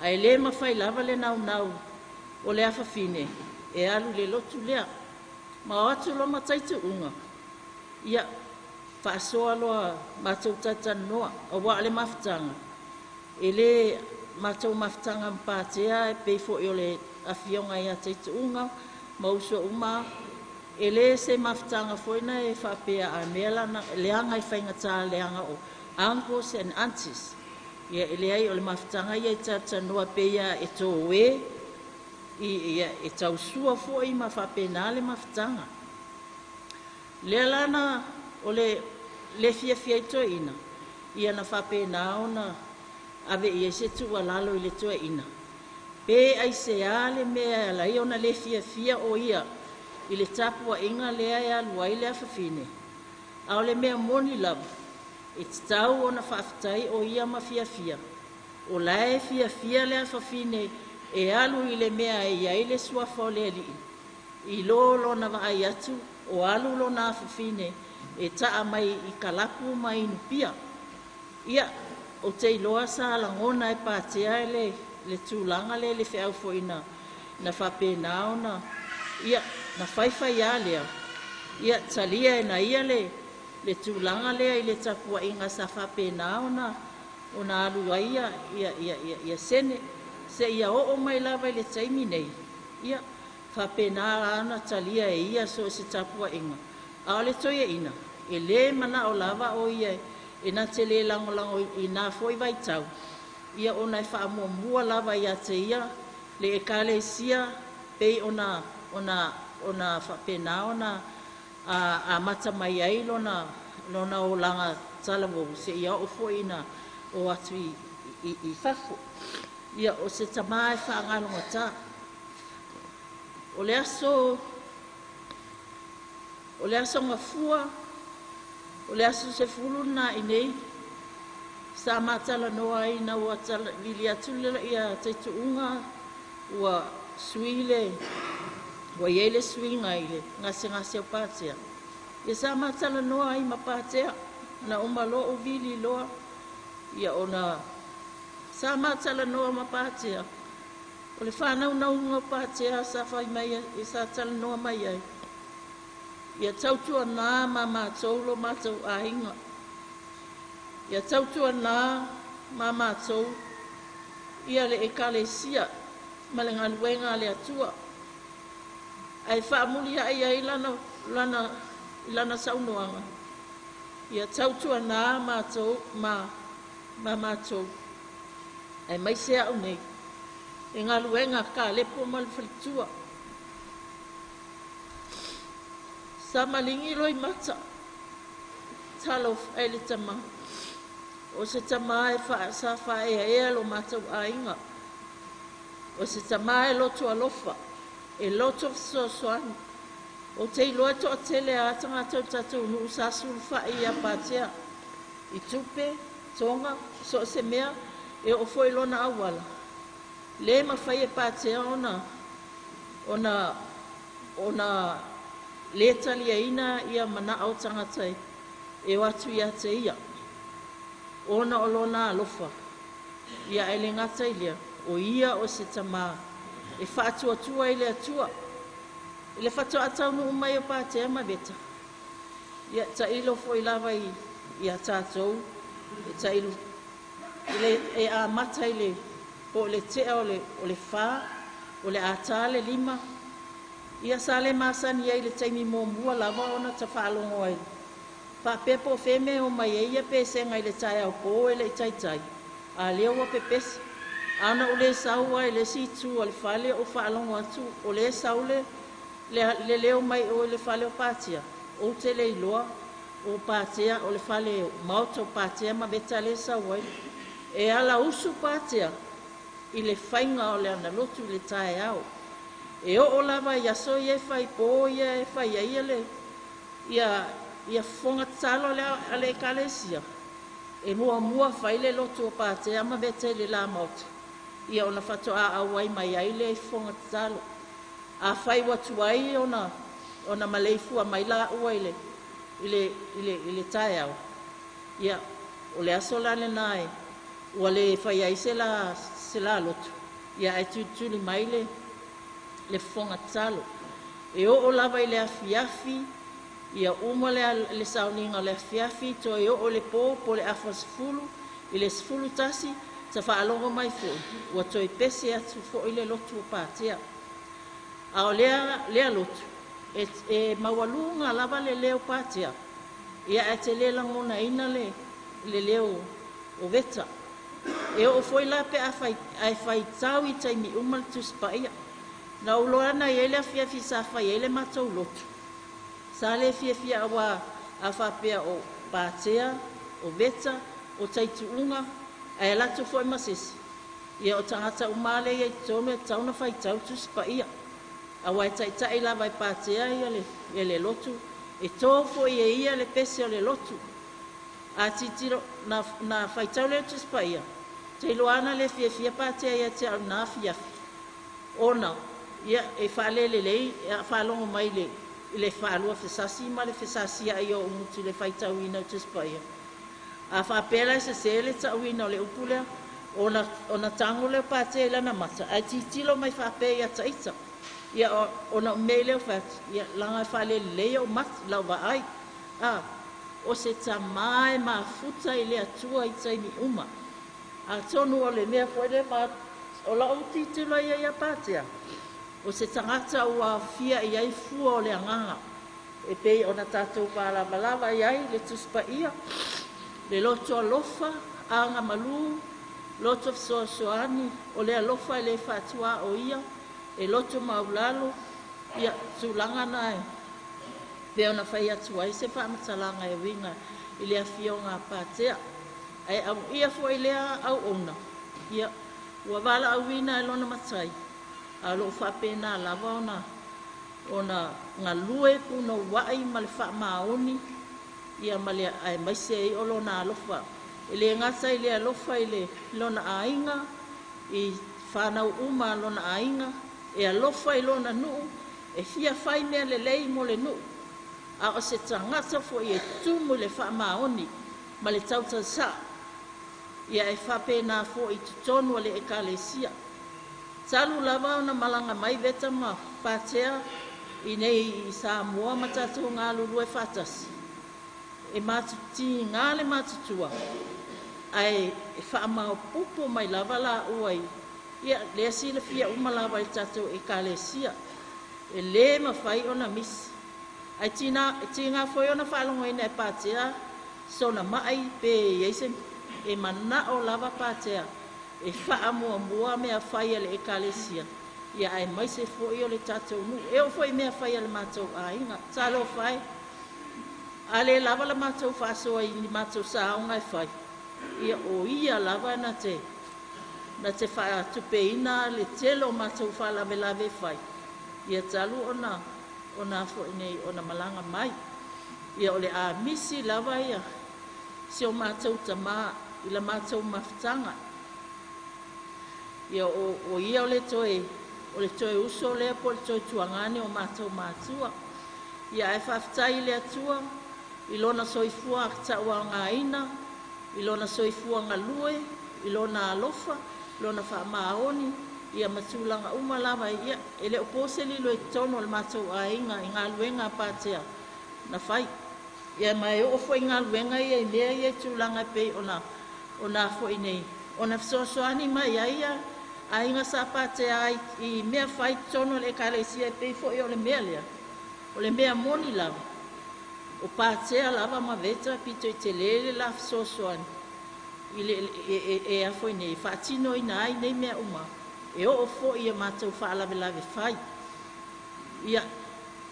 Ae lē mafai lava le naunau o le afafine e alu i le lotu lea. Ma o atu loa ma taituuga, ia faasoa loa matou talatalanoa auā o le mafutaga e lē matou mafutaga ma Patea e pei foi o le afioga ia Taituuga ma uso uma, e le se mafutaga foi na e faapea a mea la leaga e faigata leaga o uncles and aunties. Ia e leai o le mafutaga ia e talatalanoa pei a e toe ia e tausua foi ma faapena le mafutaga. Lea la na o le le fiafia ai toeaina, ia na faapena ona ave i ai se tuualalo i le toeaina, pe aisea le mea e ala ai ona le fiafia o ia i le tapuaiga lea e alu ai le afafine. A o le mea moni lava, e tatau ona faafetai o ia ma fiafia, o la e fiafia le afafine e alu i le mea e i ai le suafa o le Alii, i lo lona vaai atu o alu lona afafine e taa mai i kalapu ma inupia. Ia, ou te iloa sa lagona e Patea le tulaga lea i le feau foi na faapena ona ia na faifai a lea, ia talia e na ia le tulaga lea i le tapuaiga sa faapena ona alu ai ia Sene seia oo mai lava i le taimi nei. Ia faapena ona talia e ia so o se tapuaiga. A o le toeaina e lē manao lava o ia e na te le lagolago i na foi vaitau, ia ona e faamuamua lava ia te ia le Ekalesia pei ona faapena ona amata mai ai lona olaga talavou seia oo foi ina oo atu i fafo. Ia o se tamā e faagalogatā. O le aso Gafua, o le aso 10 lena i inei sa matalanoa ai ina ua vili atu ia Taituuga ua sui le ua i ai le suiga i le gasegase o Patea. Ia sa matalanoa ai ma Patea na uma loa ou vili loa, ia ona sa matalanoa ma Patea. O le whānaunauga o Patea sa whai mai e sa talanoa mai ai, ia tautuanā ma mātou lo mātou aiga, ia tautuanā ma mātou ia le ekalesia ma le galuega a le Atua. Ae faamuliai ai lana saunoaga, ia tautuanā mātou ma mātou aemaise au nei e galuega kalepo ma le faletua. Sa maligi loimata, talofa e le tama, o se tama e sa faaeaea lo matou aiga, o se tama e loto alofa, e loto fesoasoani. Ou te iloa e toatele a tagata o le tatou nuu sa sulufai ia Patea i tupe, toga, so o se mea e oo foi lona auala. Le mafai e Patea ona le taliaina ia manao o tagata e o atu ia te ia, ona o lona alofa. Ia ae le gata i lea, o ia o se tamā e faatuatua i le Atua. I le faatoa taunuu mai o Patea ma Veta, ia tailo foi lava ia tatou, e tailo e amata i le po o le tea o le 4, o le ata le 5. Ia sa le masani ai le taimi muamua lava ona tafaalogo ai faapea po o fea mea o mai ai ia pesega i le taeao po e le i taitai, a lea ua pepesi. A na ou le sau ai le isi itu o le fale o faalogo atu o lea sau le leo mai o le fale o Patea, ou te le iloa o Patea o le fale maota o Patea ma Veta lea sau ai. E ala usu Patea i le faiga o le analotu i le taeao. E oo lava i aso ia e fai po ia e fai ai ia fofoga tatalo a le ekalesia, e muamua fai le lotu o Patea ma Veta i le la maota, ia ona faatoa auai mai ai le fofoga tatalo. A fai ua tuai ona maleifua mai laua i le taeao, ia o le aso la lena e ua le fai ai se la se la lotu, ia ae tulituli mai le fofoga tatalo. E oo lava i le afiafi, ia uma le sauniga o le afiafi, toe oo i le po po o le 10:30 i le 11, ta faalogo mai foi, ua toe pese atu foi le lotu o Patea. A o lea lotu, e maualuga lava le leo Patea, ia ae te le lagonaina le leo o Veta. E oo foi la pe a fai, ae faitau i taimi uma le Tusi Paia. Na ou iloa na i ai le afiafi sa fai ai le matou lotu, sa le fiafia auā a faapea o Patea, o Veta, o Taituuga, ae alu atu foi ma se isi, ia o tagata uma lava lea e i ai i totonu e tatau ona faitau Tusi Paia. Aua e taitai lava e Patea ia le lotu, e to foi e ia le pese o le lotu. A tilotilo, na faitau lea o le Tusi Paia, te iloa lava na le fiafia Patea ia te au i lena afiafi, ona ia e faalelelei e faalogo mai i le faalua fesasi ma le fesasiai o ou gutu i le faitauina o Tusi Paia. A faapea la e sese le tauina o le upu lea, ona tago lea o Patea i lana mata, ae tilotilo mai faapea ia ita. Ia ona mea lea o fai atu, ia leaga e faalelelei ou mata, lau vaai. O se tamā e mafuta i le Atua i taimi uma. Atonu o le mea foi lea o lau tilotilo ia ia Patea, o se tagata ua aofia i ai fua o le agaga, e pei ona tatou fa'alavalava i ai le Tusi Paia, le loto alofa, agamalu, loto fesoasoani, o le alofa e le faatuaoia, e loto maulalo, ia tulaga na e pei ona fai atu ai se faamatalaga e uiga i le afioga a Patea. Ae amuia foi lea auauna, ia ua valaauina e lona matai, a o loo faapena lava ona galue punouai ma le faamaoni, ia ma le aemaise ai o lona alofa. E le gata i le alofa i le lona aiga, i whanau uma lona aiga, e alofa i lona nuu, e fia fai mea lelei mo le nuu. A o se tagata foi e tumu i le faamaoni ma le tautasā, ia e faapena foi i totonu o le ekalesia. Talu lava ona malaga mai Veta ma Patea i nei i Samoa ma tatou galulue faatasi, e matutigā le matutua, ae e faamaopopo mai lava laua i ia lea silafia uma lava i le tatou ekalesia. E lē mafai ona misi. Ae tiga foi ona faalogoina e Patea sona mai pe iai se e manao lava Patea e faamuamua mea fai a le ekalesia, ia aemaise foi o le tatou nuu. E oo foi i mea fai a le matou aiga. Talofa e, a le lava la matou faasoa i ni matou saoga e fai, ia o ia lava na te faatupeina le tele o matou faalavelave e fai, ia talu ona foi nei ona malaga mai. Ia o le amisi lava ia si o matou tamā i la matou mafutaga. Ia o ia o le toe uso lea po o le toe tuagane o matou matua. Ia ae faafetai i le Atua i lona soifua tauaogaina, i lona soifua galue, i lona alofa, lona faamaoni, ia ma tulaga uma lava. Ia e le o po se lilo i totonu o le matou aiga i galuega a Patea na fai. Ia ma e oo foi galuega ia i mea ia i tulaga e pei ona foi nei, ona fesoasoani mai ai ia aiga sa Patea ai i mea fai i totonu o le ekalesia, e pei foi o le mea lea, o le mea moni lava, o Patea lava ma Veta pito i tele le la fesoasoani i le e a foi nei faatinoina ai nei mea uma, e oo foi ia matou faalavelave fai. Ia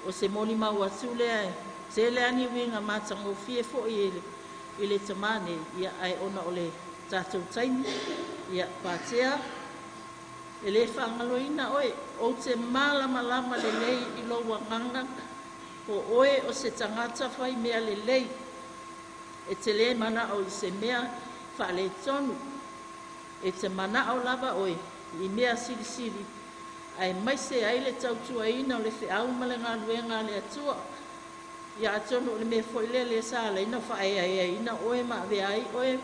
o se molimau atu lea e tele lava ni uiga matagofie foi i le tamā nei, ia ae ona o le tatou taimi. Ia Patea, e le faagaloina oe, ou te malamalama lelei i lou agaga, o oe o se tagata fai mea lelei, e te le manao i se mea faaletonu, e te manao lava oe i mea silisili, aemaise ai le tautuaina o le feau ma le galuega a le Atua. Ia atonu o le mea foi lea lea sa alaina faaeaeaina oe ma avea ai oe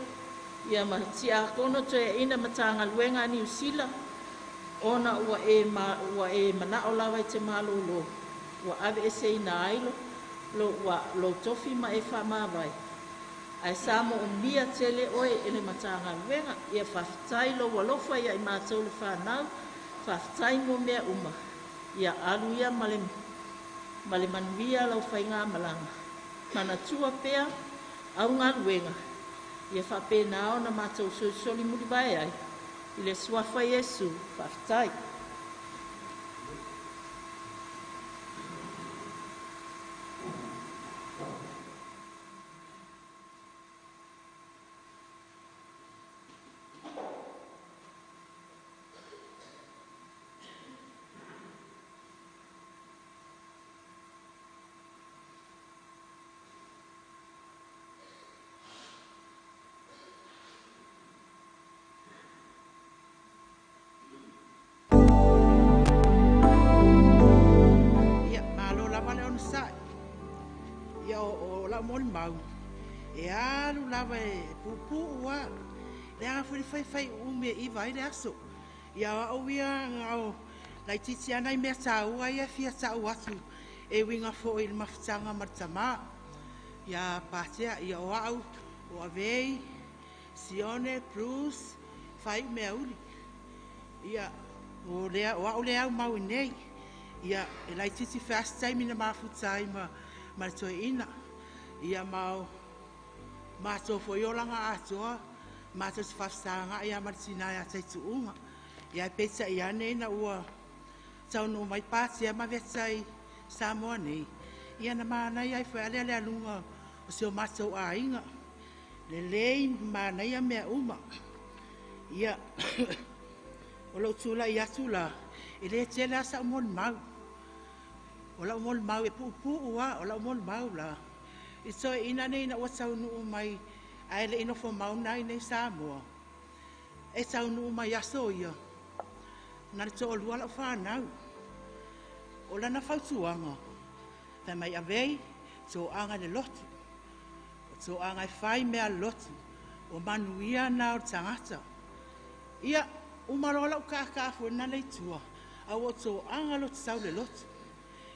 Ia ma tiakono toeaina Matagaluega a Niu Sila, ona ua e, ma, ua e manao lava i te malōlō, ua aveeseina ai lo, lo, ua, lou tofi ma e faamavae. Ae sa moomia tele oe e le Matagaluega. Ia faafetai lou alofa ia i matou le fanau, faafetai mo mea uma. Ia alu ia ma le, ma le manuia lau faigamalaga. Manatua pea au galuega, ia faapena ona matou solisoli mulivae ai i le suafa Iesu. Faafetai. Ia, malo lava le onosai. Ia, o lau molimau, e alu lava e puupuu lava. Leaga foi le faifai uumi e 9 ai le aso. Ia, o au ia na o laitiiti lava nai mea taua ia e fia tau atu e uiga foi i le mafutaga ma le tamā ia Patea. Ia, o au, o Avei, Sione, Bruce, Faiu Meauli. Ia, o, lea, o au lea au mau i nei. Ia, e laitiiti feasi taimi na mafuta ai ma le toeaina. Ia, ma o matou foi olaga atoa, matou te faafesagagai lava ma le tina ia Taituuga. Ia, ae peitai ane ina ua taunuu mai Patea ma Veta i Samoa nei, ia na manaia ai foi lea le aluga o si o matou aiga. Lelei manaia mea uma. Ia, o lou tulai atu la, e le tele lava sau molimau. O lau molimau e puupuu lava, o lau molimau la. I toeaina nei ina ua taunuu mai, ae le i nofo mau na i Samoa, e taunuu mai aso ia, na le toalua lau fanau. O lana fautuaga, fai mai avei, toaga le lotu. O toaga e fai mea lotu, o manuia na o le tagata. Ia, uma loa lau kaakaa foi na le itua, a ua toaga lotu sau le lotu.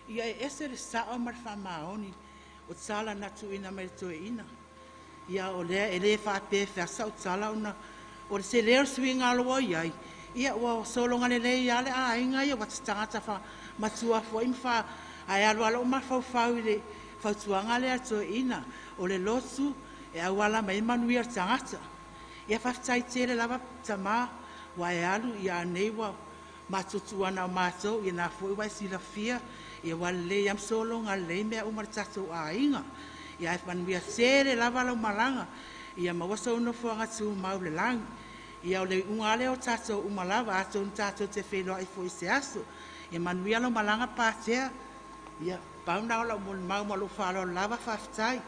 Ia e ese le sao ma le faamaoni o tala na tuuina mai le toeaina. Ia o lea e le faapea feasa o tala ona o le tele o le suiga o lo o iai, ia ua sologa lelei lava le aiga ia ua tagata fa matua foi ma fa ae alu alo mafaufau i le fautuaga lea toeaina o le lotu e auala mai manuia le tagata. Ia faafetai tele lava tamā ua e alu ia nei ua matutuana o matou ia na foi ua e silafia ia ua lelei am sologa lelei mea uma le tatou aiga. Ia e manuia tele lava lau malaga ia maua sou nofoaga tumau i le lagi. Ia o le iuga lea o tatou uma lava atonu tatou te feiloai foi i se aso. Ia manuia lau malaga Patea. Ia pau na o lau molimau ma lou faaaloalo lava faafetai.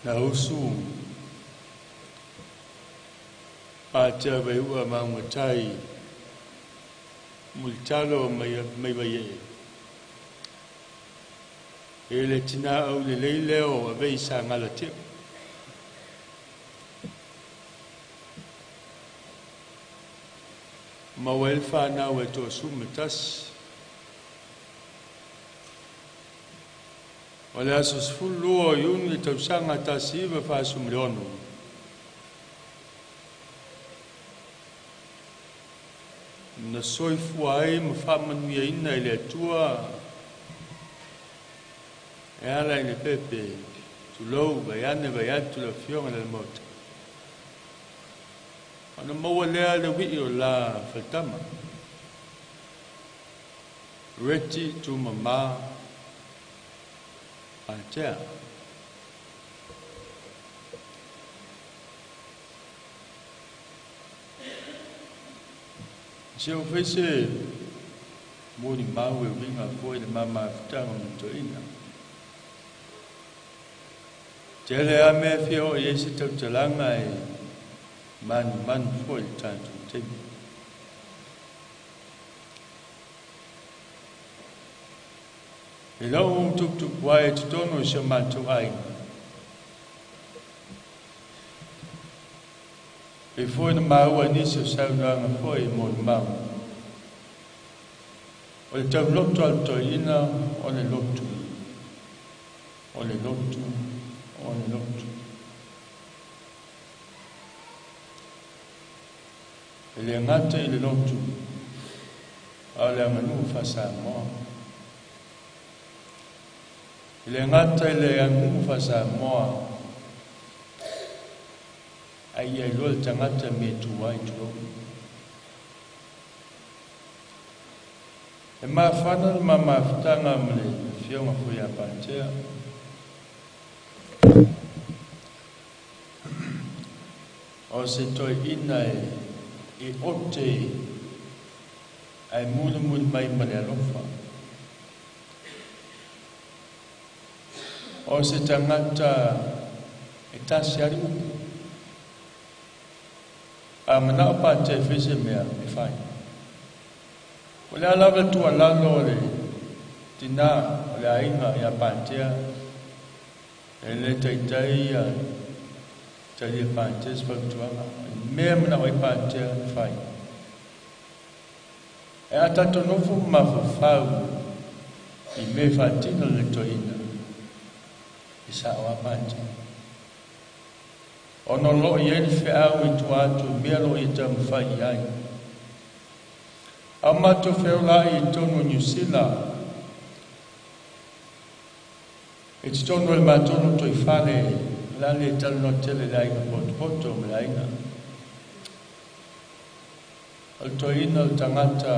Na usu Patea vaiu'a maguatai mulitalo mai mai vai e le tina au le lei leo a vei sa ngala teo. Ma ua le whanau e tō suma tasi. O le aso 12 o Iuni le tausaga 1946. Na soifua ai ma faamanuiaina e le Atua e ala i le pepe tulou vaiane vaiatu le afioga i le Maota. Ona maua lea le wii o la faletama. Reti Tumama Patea. Se o fese moni mau e winga foi le mama futanga mo toina. Tele a mea fia o i se tautalanga e manu manu foi le tātou taimi. E lau tuputupu ai e totonu i si o matou aiga. E foi na maua nisi o saunoaga foi mo le mau. O le tauloto a le toeaina o le lotu. O le lotu, o le lotu. E le gata i le lotu, a o le aganuu faa-Samoa. E le gata i le aganuu faa-Samoa, ai ia iloa le tagata me tu ai tulou. E mafana le mamafutaga ma le afioga foi ia Patea. O se toeaina e ote ae mulimuli mai ma le alofa. O se tagata e tasi ali upu. A manao Patea e fai se mea e fai. O le a lava le tuualalo o le tina o le aiga ia Patea e le taitai ia talia Patea se fautuaga. Mea manao ai Patea e fai. E a tatou nofo ma mafaufau i mea faatino le toeaina e sa'o a Patea. Ona o loo i ai le feau i tua atu i mea lo ia taumafai i ai. A matou feolai i totonu o Niu Sila, e totonu o le matou lotoifale, o le a le talanoa tele i le aiga potopoto ma le aiga. O le toeaina o le tagata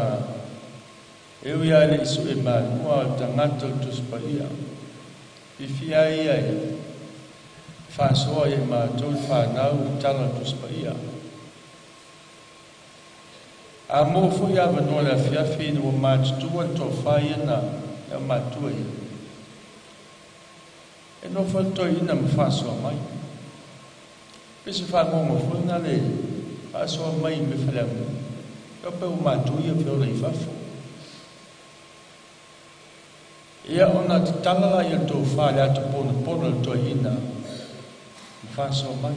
e ui lava i le i sue malua, o le tagata o le Tusi Paia. Fiafia ai ia e faasoa ia i matou le fanau i tala o le Tusi Paia. A maua foi avanoa i le afiafi ina ua matutua le toafa ia na le aumatua ia. E nofo ai le toeaina ma faasoa mai. Pe se fagogo foi na le faasoa mai i mea faaleaganuu. E pe ua matua ia feola i fafo. Ia ona tatala la ia le tofa i le ata ponapona o le toeaina ma faasoa mai.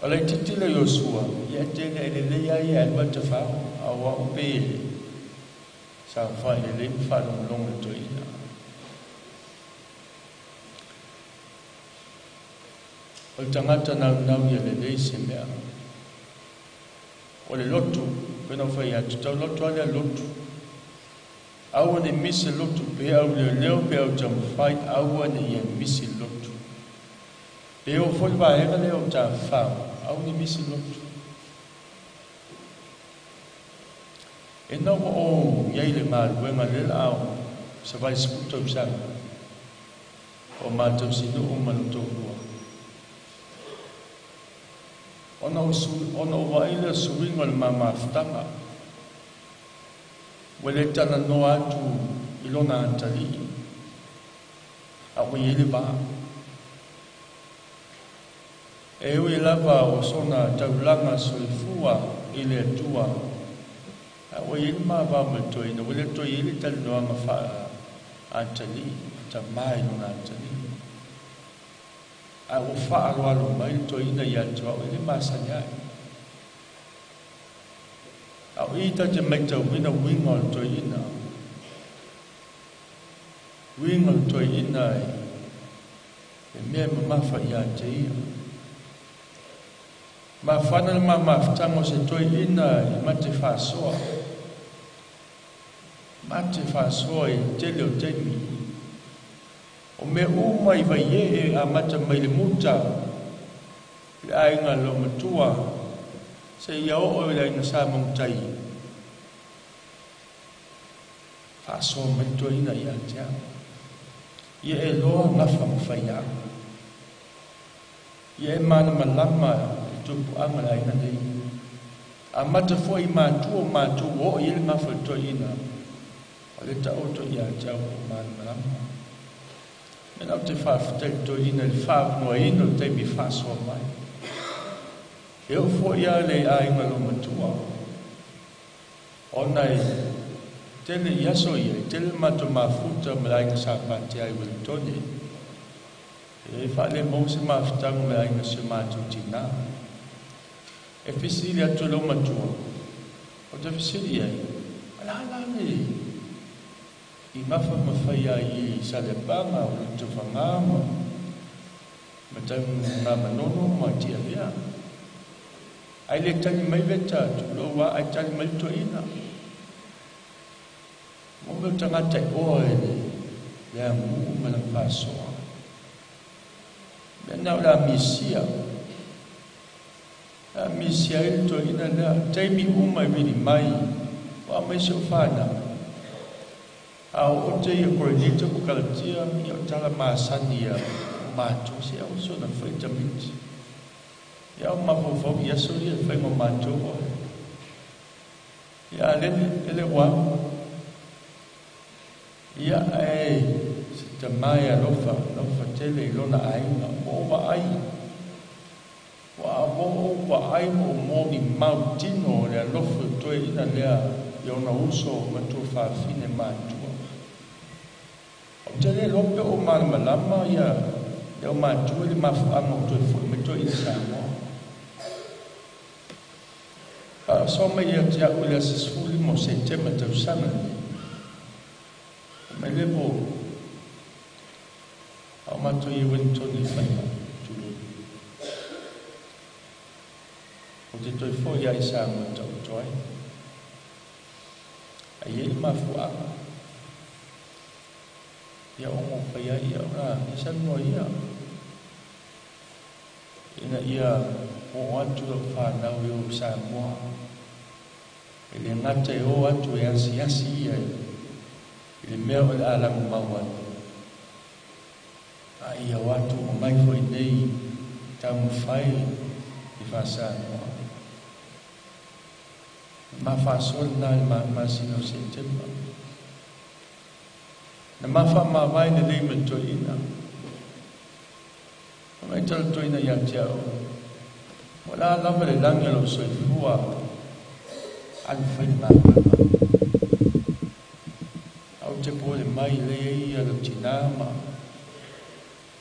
O le laitiiti lea o Iosua, ia e tele e lelei lava ia e alu ai tafao, a o au pei e saofai lelei ma faalogologo i le toeaina. O le tagata naunau ia lelei se mea. O le lotu, pei ona ou fai atu, tau lotu lava lea lotu. Aua ne i misi le lotu pe au leoleo pe au taumafai, aua ne i ia misi le lotu. Pe oo foi le vaega lea o tafafao, aua ne i misi le lotu. Ina ua ou i ai i le galuega lea la a o 80 tausaga o matou sinuu ma le toalua. Ona ou ona ou vaai lea o suiga o le mamafutaga, ua le talanoa atu i lona atalii, a ua i ai le va. E ui lava o sona taulaga soifua i le Atua, a ua i ai le mavao ma le toeaina, ua le toe i ai le talanoaga faa-atalii, tamā i lona atalii. A ua faaaloalo mai le toeaina ia te au, e le masani ai. A o i ta te matauina uiga o le toeaina, uiga o le toeaina e mea e mamafa ia te ia. Mafana le mamafutaga o se toeaina i mate faasoa, mate faasoa i le tele o taimi. O mea uma i Vaiee amata mai le muta i le aiga loomatua seia oo i le aiga sa Magutai. Faasoa mai le toeaina ia te au. Ia e loa gafa ma faiaga. Ia e malamalama i tupuaga le aiga nei. Amata foi i matua o matou ua oo i ai le gafa o le toeaina, o le taoto ia te au o malamalama. Mea ou te faafetai i le toeaina i le faavanoaina o le taimi faasoa mai. E oo foi lava le aiga loomatua, ona e tele i aso ia, e tele le matou mafuta ma le aiga sa Patea i Ueligitone. E faale-maua se mafutaga ma le aiga si o matou tinā. E fesili atu e loomatua, ou te fesili i ai, o le a la le i gafa ma fai ai i Saleapaga o Lotofaga ma Tanugamanono ma Tiavea. Ai le tali mai veta tulou a, ai tali mai le toeaina. Mo mea o tagata e oa e le aganuu ma lana faasoa. Mea na o le a misia. A misia ai le toeaina lea, taimi uma e vili mai, ua aumai si ou fanau. A o ote ia Korinito ma Kalatia, ia o tala masani ia o matou, se au soona fai tamaiti. Ia o mafaufau i aso ia e fai ma matou oe. Ia a lele, lele ua alu. Ia ae se tamā e alofa, alofa tele i lona aiga, ua ou vaai, ua ou vaai ma ou molimau tino o le alofa o le toeaina lea i ona uso ma tuafafine matua. Ou te le iloa pe o malamalama ia le au matua i le mafuaaga o toe foi mai toeaina Samoa. Faasoa mai ia te au i le aso 15 o Setema tausaga lenei. Mai le po a o matou i Wellington i falemai, tulou. Ou te toe foi lava i Samoa e taoto ai. Ae i ai le mafuaaga. Ia ono fai ai ia ona ia saunoa ia. Ina ia oo atu lau fanau i o i Samoa. E le gata e o atu e asiasi ia i le mea o le a lagomau ai, a ia o atu omai foi nei taumafai i Faa-Samoa. Na ma faasoa lena i le masina o Setema. Na ma faamavae lelei ma le toeaina. Na mai tala toeaina ia te au, Ua la lava le lagi o lou soifua, alu fai le galuega. A ou te pole mai lea ai ia lou tinā ma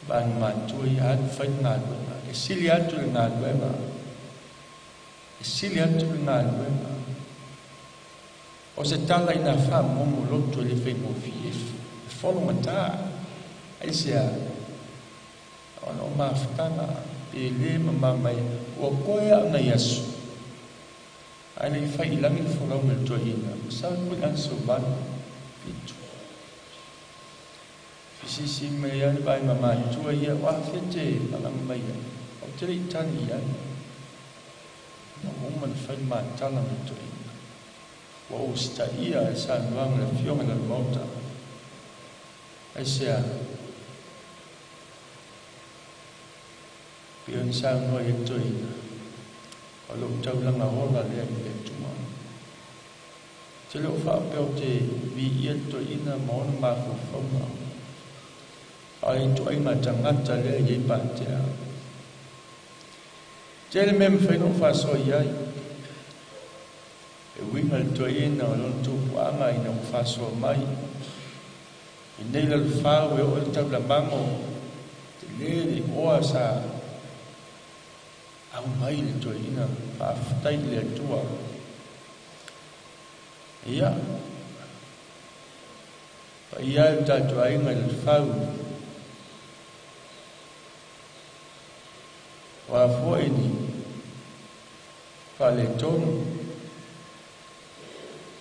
vaega matua ia, alu fai le galuega. E sili atu le galuega, e sili atu le galuega. O se tala ina faamomo loto e le faigofie, e fologata. Aisea? Ona o mafutaga pe le mama mai ua koe a o nai aso, ae le i fai i lagi le folau ma le toeaina, masalo po i le aso 8, 7. Fesisi mai ai le vaega matua ia, o afea te malaga mai ai? Ou te le i tali i ai. Na ua uma ona fai le matala ma le toeaina. Ua ou usitaia e saunoaga a le Afioga i le Maota. Aisea? Pei ona saunoa i ai le toeaina, o lou taulaga ola lea i le Atua. Ou te le o faapea ou te viia le toeaina ma ona mafaufauga, a o le ituaiga tagata lea e i ai Patea. Tele mea mawhai no whasoa i ai. E winga le toeina o lona tupuaga ina ua faasoa mai. I nei lalofau e oo i le taulamaga telē le igoa sa aumai i le toeaina, faafetai i le Atua. Ia, paia e o tatou aiga i lalofau, o a foi ni faaletonu,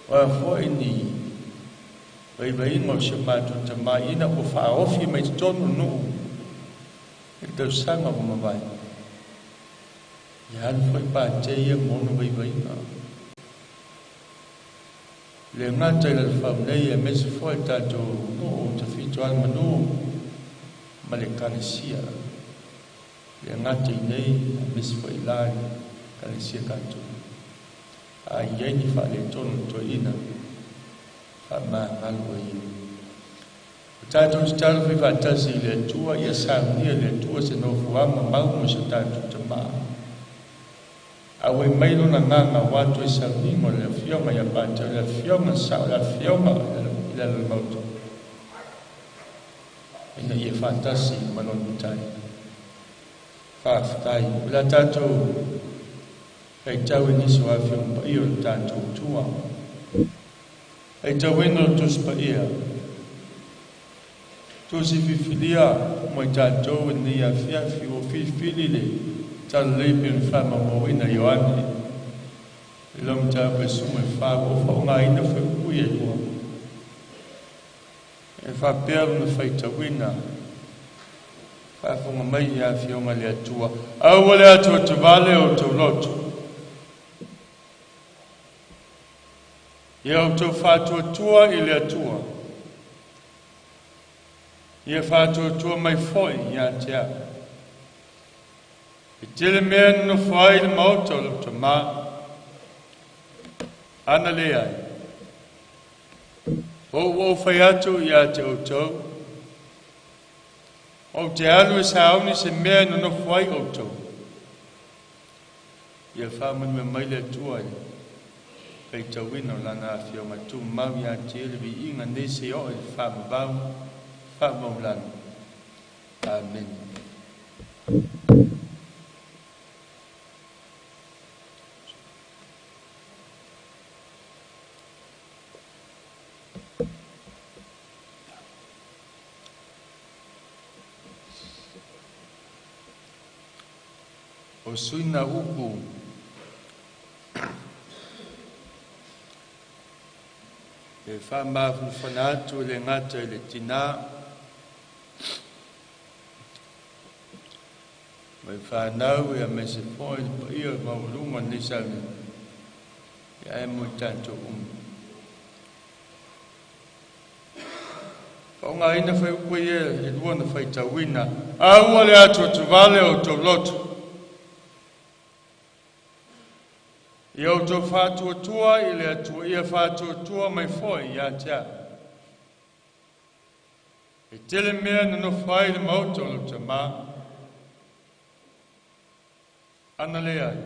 o a foi ni vaivaiga o si o matou tamā ina ua faaofi mai totonu o le nuu i le tausaga ua mavae. Ia alu foi Patea ia ma ona vaivaiga. E le gata i Lalofau nei aemaise foi le tatou nuu o Tafitoalemanu ma le Ekalesia. E le gata i nei aemaise foi i la i le Ekalesia Katoliko. A i ai ni faaletonu o toeaina, faamagalo ai ia. O tatou tatalo faifaatasi i le Atua ia saunia e le Atua se nofoaga mau mo si o tatou tamā. Auai mai lona agaga aua toe sauniga o le Afioga ia Patea, o le Afioga sao, le Afioga i le ala o le maota, ina ia faatasi ma lona Matai. Faafetai. O le a tatou faitau i nisi o Afioga Paia o le tatou Atua. Faitauina o le Tusi Paia. Tusi filifilia mo i tatou i lenei afiafi ua filifili le Talalelei pei ona faamaumauina e Ioane i lona mataupu e 14 ua faaaogaina fuaiupu ia e lua. E faapea lona faitauina, faafofoga mai i afioga i le Atua, aua le atuatuvale o outou loto. Ia outou faatuatua i le Atua, ia faatuatua mai foi ia te au. E tele mea e nonofo ai le maota o lou tamā, ana leai. Po ua ou fai atu ia te outou, ou te alu e sauni se mea e nonofo ai outou. Ia faamanuia mai le Atua i le faitauina o Lana Afioga tumau ia te Ia le viiga nei seia oo i le faavavau faamaulalo. Amene. O suina upu e faamafanafana atu e le gata i le tinā ma le fanau aemaise foi le paia o le maualuga o lenei sauniga, ae mo i tatou uma. Faaaogaina fuaiupu ia e lua na faitauina. Aua le atuatuvale o outou loto. Ia outou faatuatua i le Atua, ia faatuatua mai foi ia te au. E tele mea e nonofo ai le maota o lou tamā. Ana leai.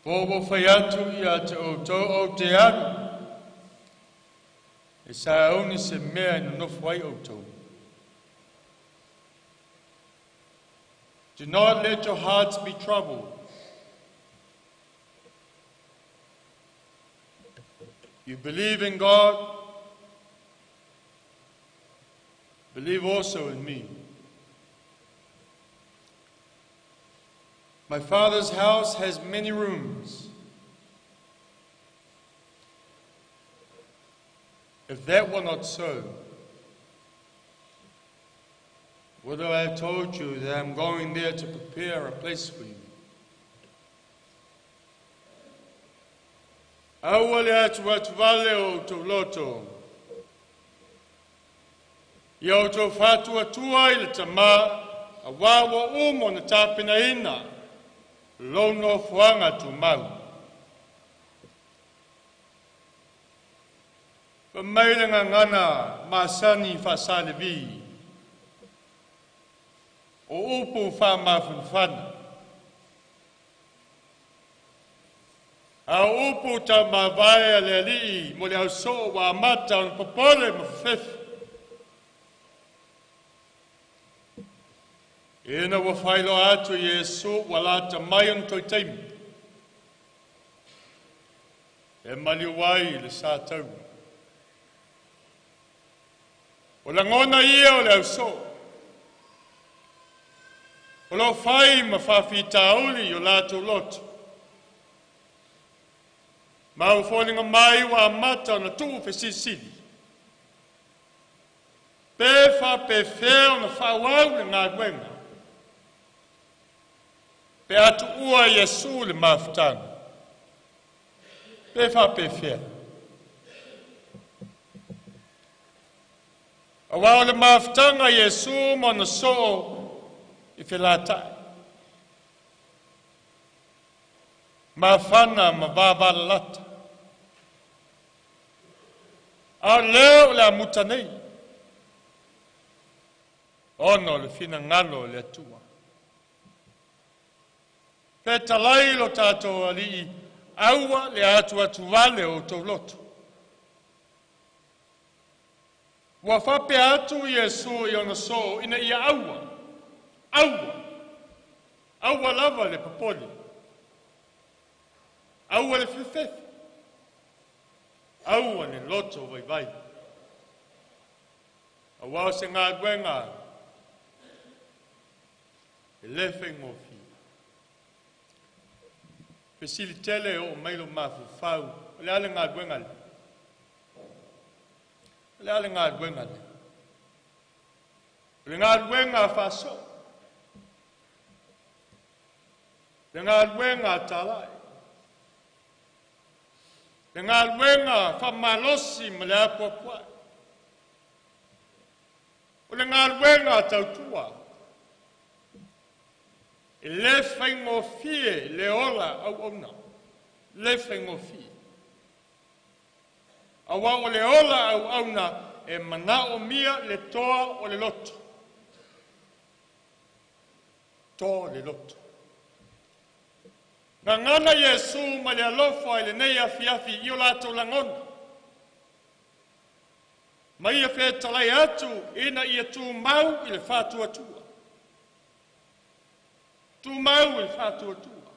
Po ua ou fai atu ia te outou ou te alu e sauni se mea e nonofo ai outou. Do not let your hearts be troubled. You believe in God, believe also in me. My Father's house has many rooms. If that were not so, would I have told you that I'm going there to prepare a place for you? Aua le atuatuvale o outou loto. Ia outou faatuatua i le Tamā, auā ua uma ona tapenaina lou nofoaga tumau. Fai mai le gagana masani faa-Sa Levi, o upu faamafanafana. A o upu taumavae a le Alii mo le ausoo ua amata ona popole ma fefefe. Ina ua faailoa atu e Iesu ua lata mai ona toe taimi e maliu ai i le sataua. O lagona ia o le ausoo, o lo o fai ma faafitauli i o latou loto, ma ua foliga mai ua amata ona tuufesilisili, pe faapefea ona faaauau le galuega pe a tuua e Iesu le mafutaga. Pe faapefea? Aua o le mafutaga a Iesu ma ona soo e felatai, mafana ma vavalalata, a o lea o le a muta nei, ona o le finagalo o le Atua. Fetalai lo tatou Alii, aua le atuatuvale o outou loto. Ua faapea atu Iesu i ona soo ina ia aua, aua, aua lava le popole, aua le fefefe, aua le loto vaivai. Aua o se galuega e le faigofie. Fesili tele e oo mai lou mafaufau, o le a le galuega lea? O le a le galuega lea? O le galuega faasoo, le galuega a talai, le galuega faamalosi ma le apoapoai, o le galuega tautua. E le faigofie le ola auauna, le faigofie. Aua o le ola auauna e manaomia le toa o le loto. Toa o le loto. Gagana Iesu ma le alofa i lenei afiafi i o latou lagona. Ma ia fetalai atu ina ia tumau i le faatuatua. Tumau i le faatuatua.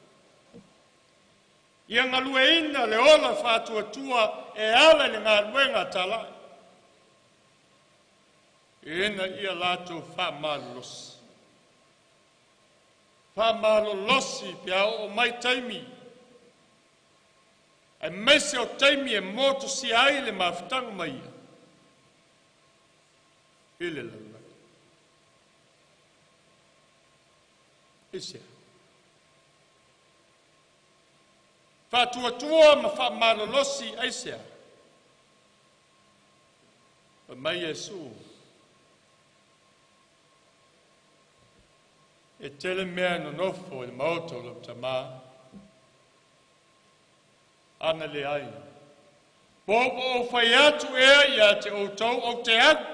Ia galueina le ola faatuatua e ala i le galuega talai. Ina ia latou faamalolosi. Faamalolosi pe a oo mai taimi, aemaise o taimi e motusia ai le mafutaga ma ia i le lalolagi. Aisea? Faatuatua ma faamalolosi aisea? Fai mai Iesu, e tele mea nonofo i le maota o lau tamā, ana leai. Po ua ou fai atu ea ia te outou ou te alu.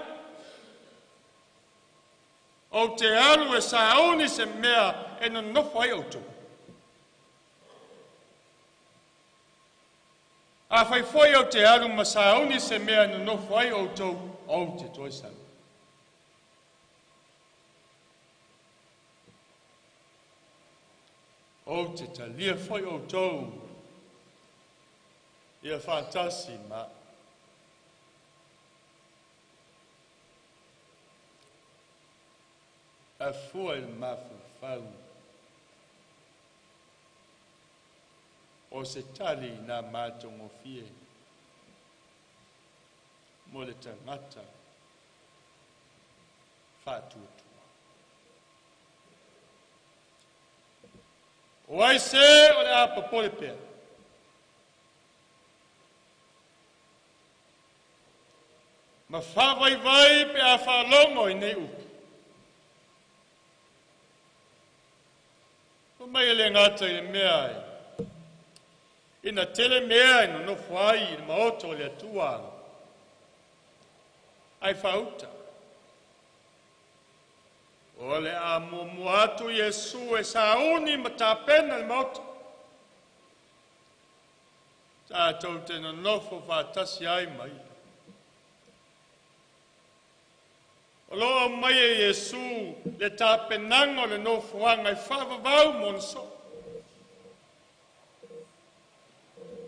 Ou te alu e sauni se mea e nonofo ai outou. A fai foi ou te alu ma sauni se mea e nonofo ai outou, ou te toe sau. Ou te talia foi outou ia faatasi ma afua i le mafaufau o se tali na matagofie mo le tagata faatuatua. O ai se o le a popole pea? Ma faavaivai pe a faalogo i nei upu. Fai mai e le gata i le mea ina tele mea e nonofo ai i le maota o le Atua, ai faauta. O le a muamua atu Iesu e sauni ma tapena le maota. Tatou te nonofo faatasi ai ma ia. O lo o aumai e Iesu le tapenaga o le nofoaga e faavavau mo ona soo.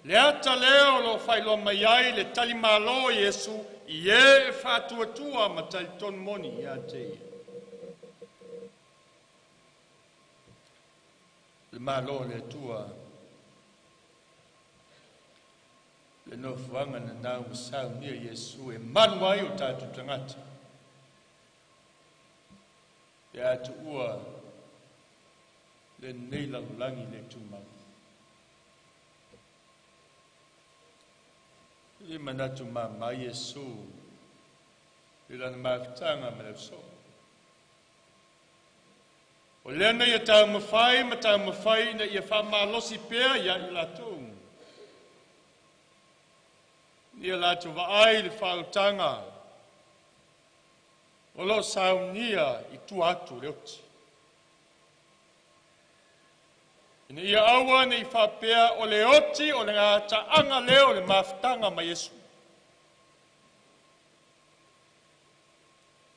Le ata lea o lo o faailoa mai ai le talimalo o Iesu i e e faatuatua ma talitonu moni ia te ia. Le malo o le Atua, le nofoaga lena ua saunia Iesu e malu ai o tatou tagata pe a tuua lenei lalolagi le tumau. E le manatu mama Iesu i lana mafutaga ma le ausoo. O lea na ia taumafai ma taumafai ina ia faamalosi pea ia i latou. Ia latou vaai i le faaolataga o lo o saunia i tua atu o le oti. Ina ia aua ne i faapea o le oti o le gataaga lea o le mafutaga ma Iesu.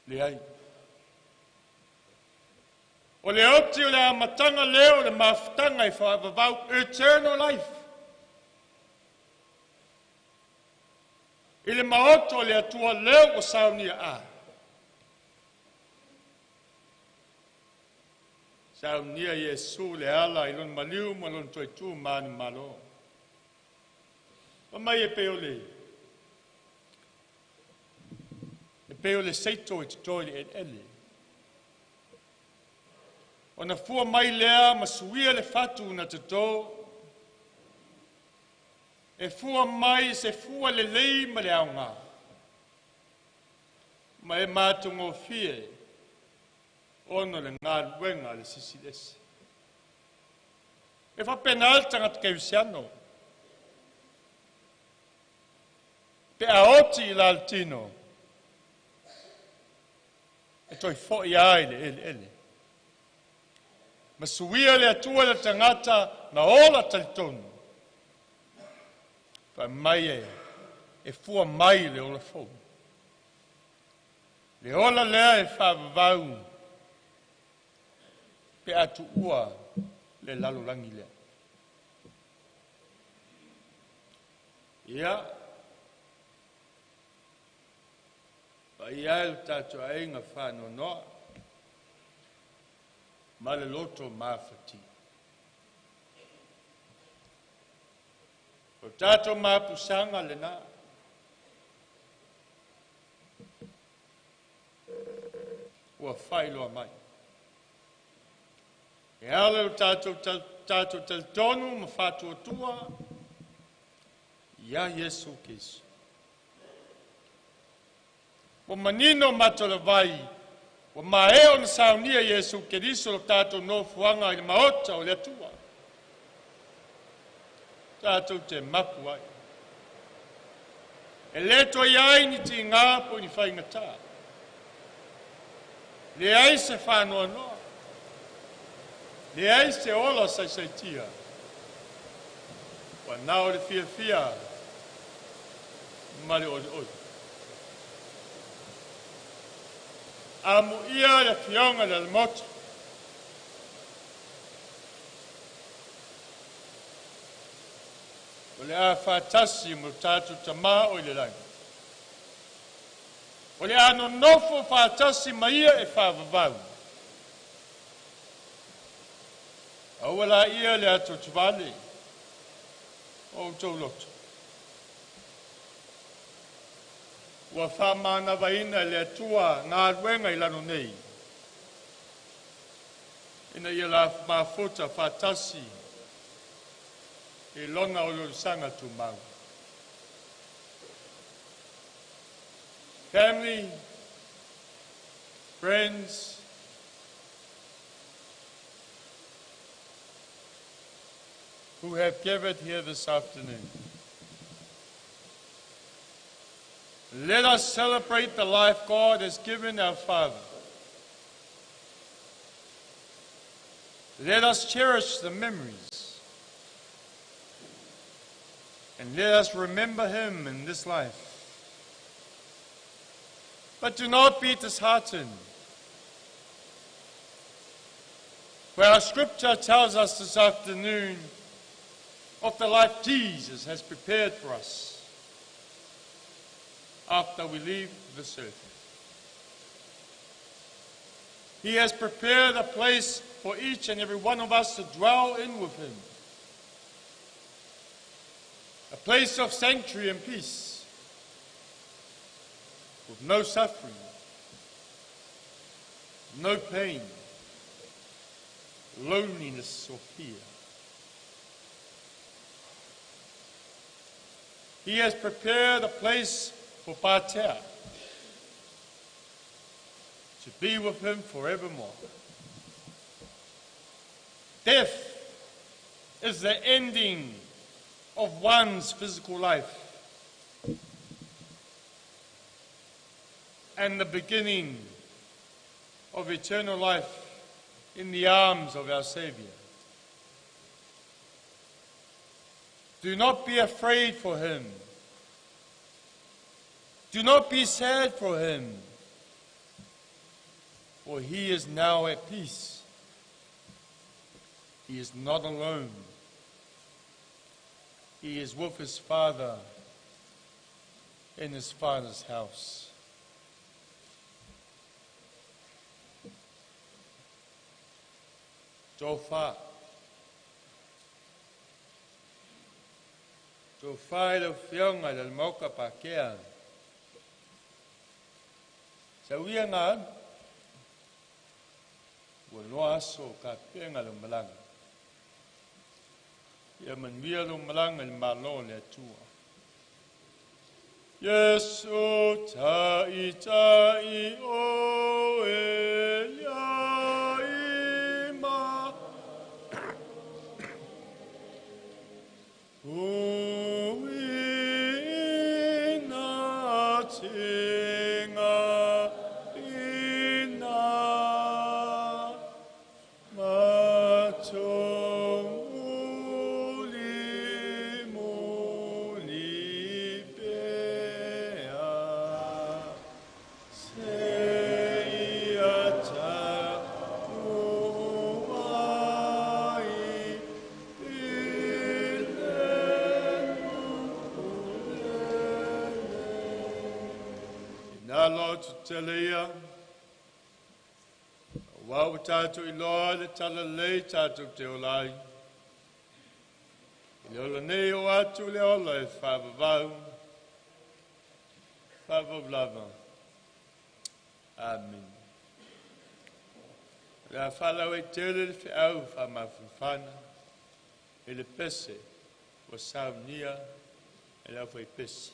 Leai. O le oti o le amataga lea o le mafutaga e faavavau, eternal life. I le maoto o le Atua lea ua saunia a. Saunia Iesu le ala i lona maliu ma lona toe tu manumalo. Fai mai e pei o le e pei o le seito e toto i le eleele. Ona fua mai lea ma suia le fatu na toto, e fua mai se fua lelei ma le aoga, ma e matagofie ona o le galuega a le Silisili Ese. E faapena le tagata kerisiano. Pe a oti i la le tino, e toe foi lava i le eleele. Ma suia le Atua le tagata na ola talitonu. Fai mai e, e fua mai le ola fou. Le ola lea e faavavau pe a tuua le lalolagi lea. Ia, paia e lo tatou aiga faanoanoa ma le loto mafatia. O tatou mapusaga lena. Ua faailoa mai. E ala i lo tatou, tatou talitonu ma faatuatua ia Iesu Keriso. Ua manino mata o le vai, ua maea ona saunia Iesu Keriso lo tatou nofoaga i le maota o le Atua. Tatou te mapu ai. E le toe i ai ni tiga po o ni faigata. Leai se faanoanoa. Leai se ola saisaitia. Ua na o le fiafia ma le olioli. Amuia le afioga i le Alamotu. O le a faatasi ma lo tatou Tamā o i le lagi. O le a nonofo faatasi ma ia e faavavau. Aua laia le atuatuvale o outou loto. Ua faamanavaina e le Atua galuega i lalo nei, ina ia la mafuta faatasi i lona oliolisaga tumau. Family, friends, who have gathered here this afternoon. Let us celebrate the life God has given our Father. Let us cherish the memories. And let us remember him in this life. But do not be disheartened. For our scripture tells us this afternoon of the life Jesus has prepared for us after we leave this earth. He has prepared a place for each and every one of us to dwell in with him. A place of sanctuary and peace, with no suffering, no pain, loneliness or fear. He has prepared a place for Patea to be with him forevermore. Death is the ending of one's physical life and the beginning of eternal life in the arms of our Savior. Do not be afraid for him. Do not be sad for him, for he is now at peace. He is not alone. He is with his Father in his Father's house. Tofa. Tofa i lau fioga i le maoka pakea. Sau ia gā ua loa aso o kapega lau malaga. Ia manuia lou malaga i le Mālō o le Atua. Iesu ta'ita'i oe ia i ma Uina tinga ina matou muli muli pea seia taunuu ai i le nuu Ina lototele ia, auā ua tatou iloa le talalelei tatou te ola ai. I le ola nei o atu le ola e faavavau, faavavau lava. Amene. O le a faalauaitele le feau faamafanafana i le pese ua saunia e le aufaipese.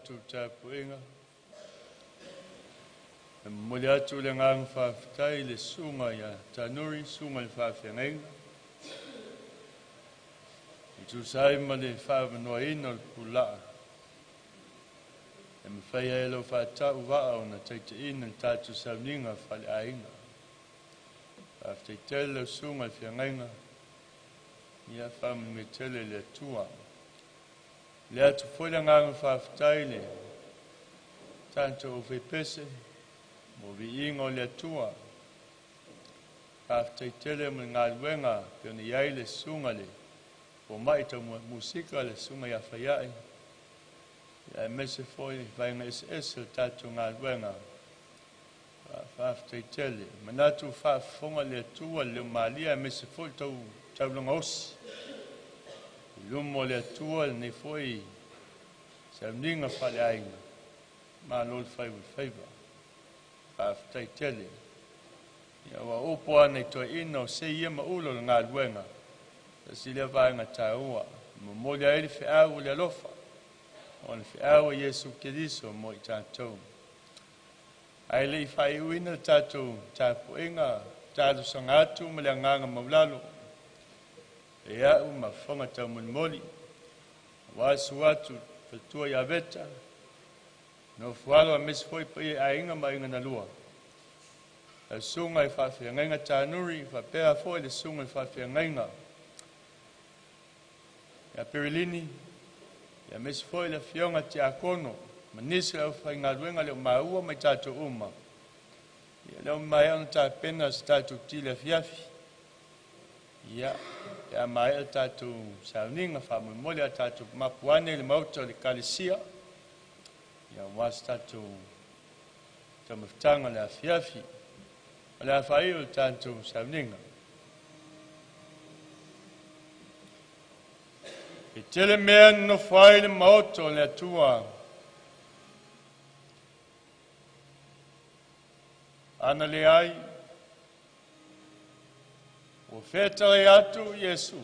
tatou tapuaiga. E momoli atu le agaga faafetai i le susuga ia Tanuri, susuga i le faafeagaiga, e tusa ai ma le faaavanoaina o le pulaa e mafai ai e lau faatauvaa ona taitaiina le tatou sauniga faaleaiga. Faafetai tele lau susuga i le feagaiga, ia faamanuia tele le Atua. Le atu foi le agaga faafetai i le tatou aufaipese mo viiga o le Atua. Faafetai tele mo le galuega pei ona i ai le susuga i le fomai tau musika, le susuga ia Faiai, aemaise foi vaega eseese o le tatou galuega. Faafetai tele. Manatu ua faafofoga le Atua i le leo malie aemaise foi le taulaga osi i luma o le Atua i lenei foi sauniga faaleaiga. Malo le fai o le faiva. Faafetai tele. Ia, aua o upu lava nai toeaiina, o sei ia ma ula o le galuega, tasi lea vaega taua, e momoli ai le feau o le alofa, o le feau a Iesu Keriso mo i tatou. Ae le i faaiuina le tatou tapuaiga, talosaga atu ma le agaga maualalo e au ma fofoga taumolimoli, aua le susu atu o le faletua ia Veta, Nofoalo aemaise foi paia i aiga ma aiga na lua, lau susuga i le faafeagaiga Tanuri faapea foi le susuga i le faafeagaiga ia Perelini, aemaise foi le afioga i le Tiakono ma nisi o le aufaigaluega le o maua ma i tatou uma. Ia, lea ua maea ona tapena se tatou ti i le afiafi, ia, pe a maea le tatou sauniga, faamolemole a tatou mapu ane i le maota o le Ekalesia, ia, aua se tatou taumafataga o le afiafi. O le a faaiu le tatou sauniga. E tele mea e nonofo ai le maota o le Atua. Ana leai, ua fetalai atu Iesu,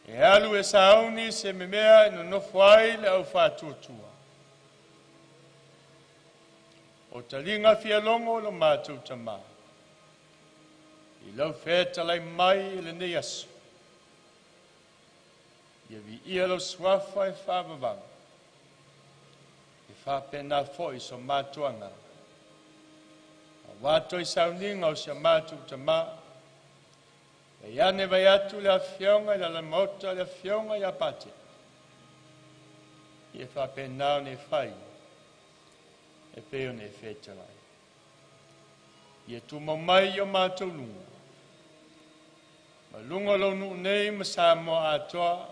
e alu e sauni se mea e nonofo ai le au faatuatua. O taliga fialogo lo matou tama, i lau fetalai mai i lenei aso, ia viia lau suafa e faavavau, e faapena foi so matou agaga. Aua toe sauniga o si a matou tama, e ane vai atu le afioga i le Alamaota, le afioga ia Patea, ia faapena ona e fai, e pei ona e fetalai. Ia tumau mai i o matou luga, ma luga o lou nuu nei ma Samoa atoa,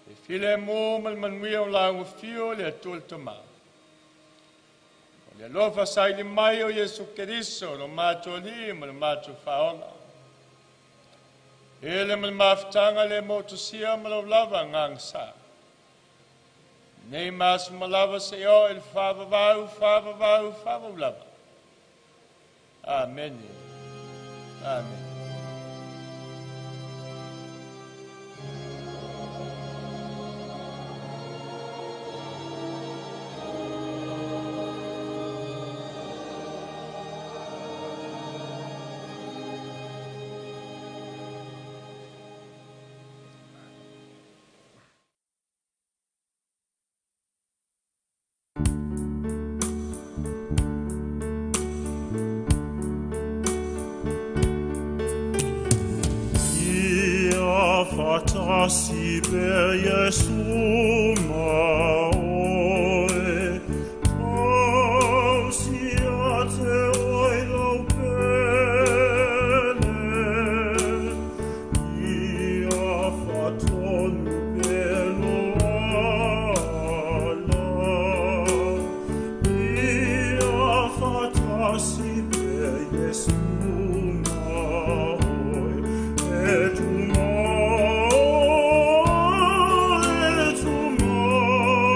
e filemu ma le manuia o laua afio le Atua le Tama. O le alofa saili mai o Iesu Keriso, lo matou Alii ma le matou Faaola. Ele ma le mafutaga le motusia ma lau lava agaga sa. Nei ma aso ma lava se o i le faavavau, faavavau, faavau lava. Amene. Amene. Ia faatasi pea Iesu ma oe, tausi ia te oe lau pele. Ia faatonu pea lou ala. Ia faatasi pea Iesu ma oe, e tumau, e tumau.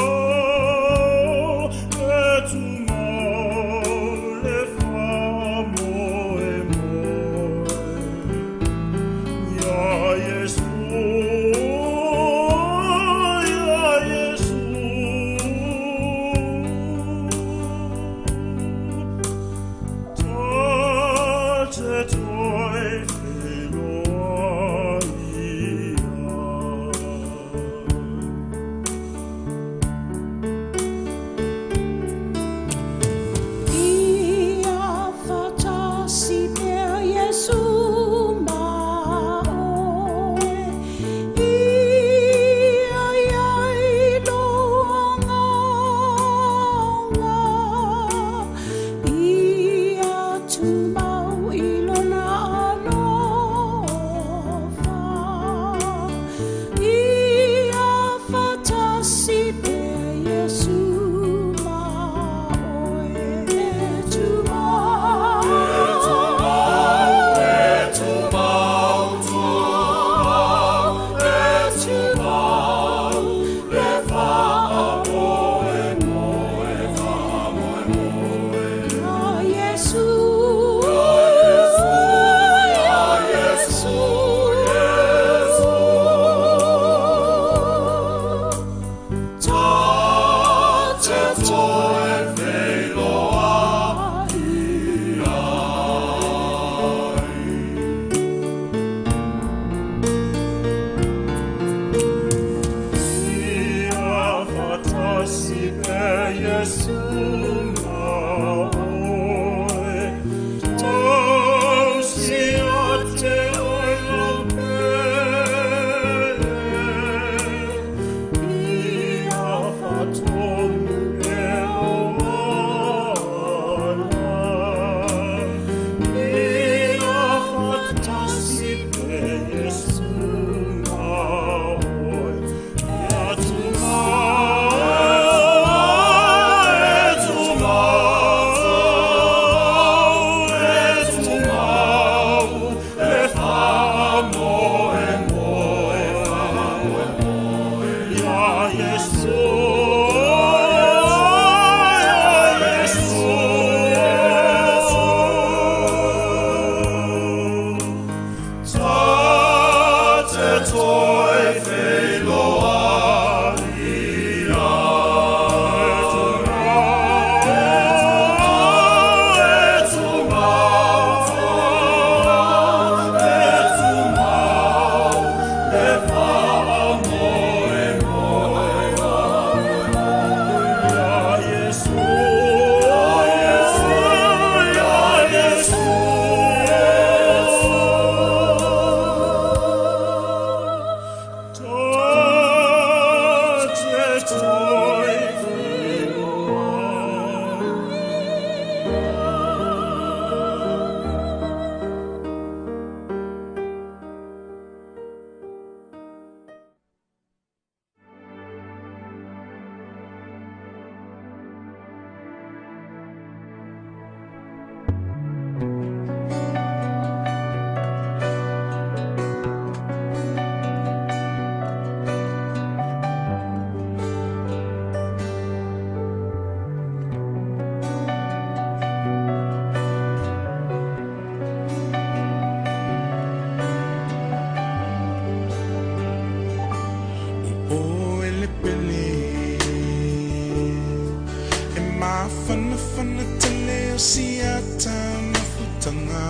mafana tele o siata mafutanga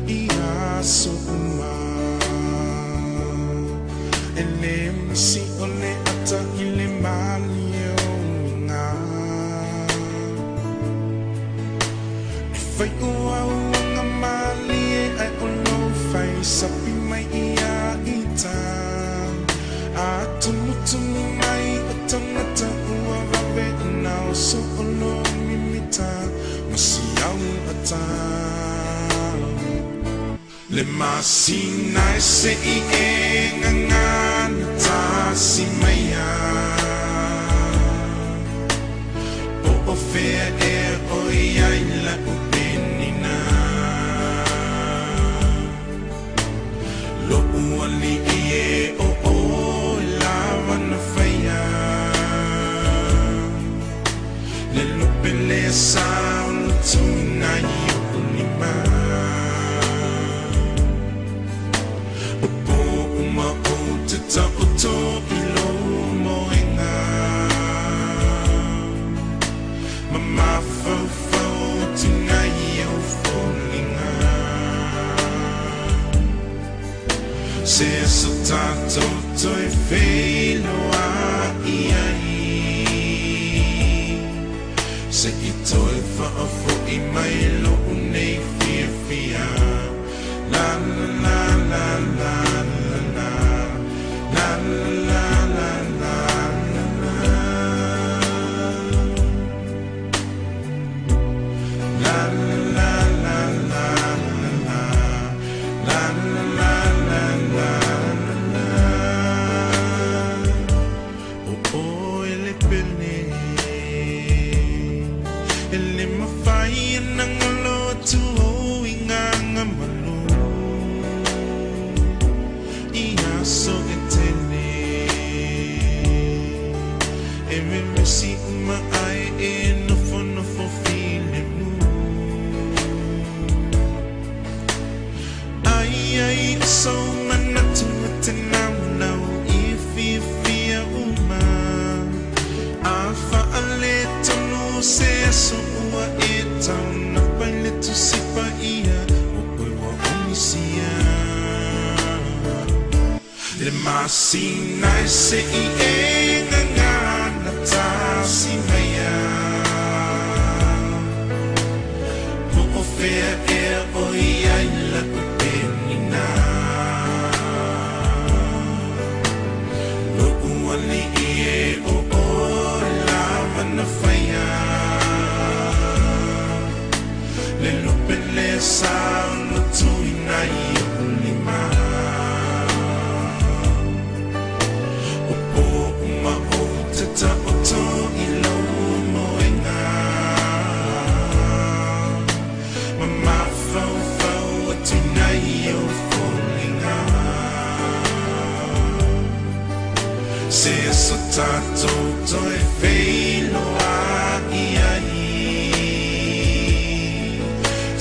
I aso uma E le misi o le ata i le mali o inga E whai o au anga mali e ai o lo whai sapi mai ia ita A tumu tumu mai o tangata ua wawe nao so o lo mimita Masi au ata Le masina e se i e ngangana tasi maia Po o fea e o ia i la upenina Lo uali i e o o lawana whaia Le lupe le sa o lutuna i o lima O po uma o te taoto i lo moenga Mama fau tina i au fōlinga Se so tātou toi wheloa i ai Se i toi whaafo i mai lo unei fia fia La la la la la la la La la la la la la La la la la la la La la la la la la O o ele pele Ele mawhai nangolo atu o i ngā malu I aso e tele E me mesi uma ai e nofo nofo file mu Ai ai o so manatu e te nau nau i fia fia uma A whaale tonu se aso ua e tau na paile tu sipa ia O koe wa omisia Le masina e se i e ngangana tasi maia Po o fea e o ia i la upenina Lo uali i e o o lawana whaia Le lupe le sa o lutuina i o lima O po uma o te taoto i lo moenga Mama fau fau atina i o fōlinga Se aso tātou toi wheiloa i ai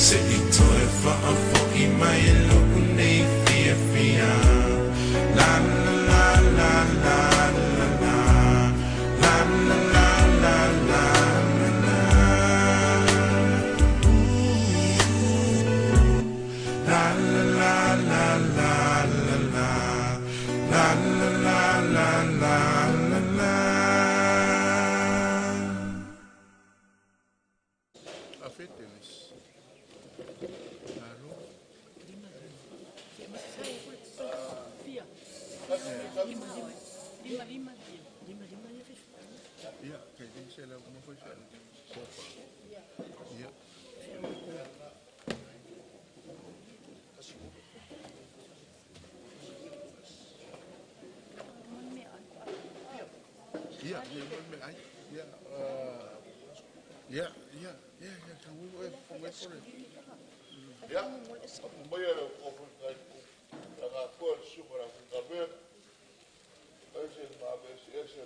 Se i toi whaafo i mai lo unei fia fia La la la la la la la La la la la la la La la la la la la La la la la la la Afetelis. Alo. Ia, kai te se la mo foi se. Ia. Ia, me ai. Ia, ia, ia, ia, can we wait for it? Ia, mai era o foi nga ko super a ver. Ese ma ese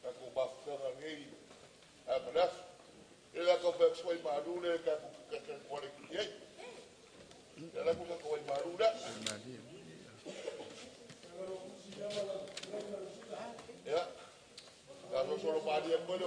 ka ko ba fera nei a manas. Ela ko fa soi marule ka ka ka ko le ki. Ela ko ka ko marula. Ya. La solo maria mo le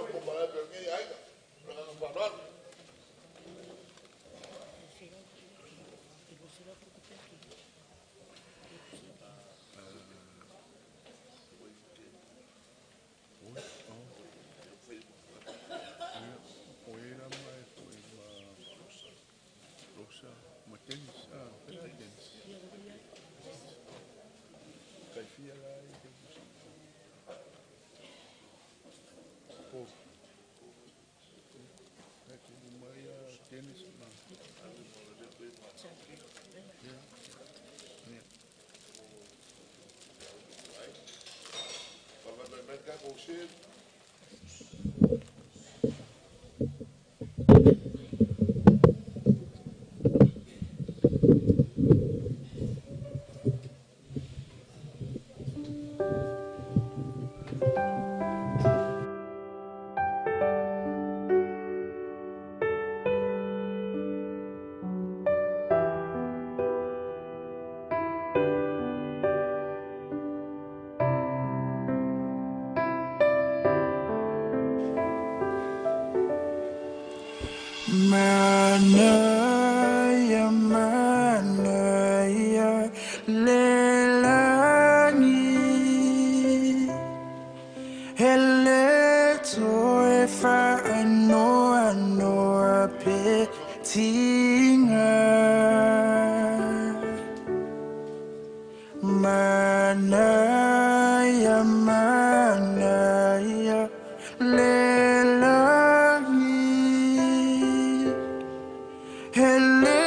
Manaya, manaya, lelani. Hele toe whaanoa noa pe tinga. Manaya, manaya, lelani. Hele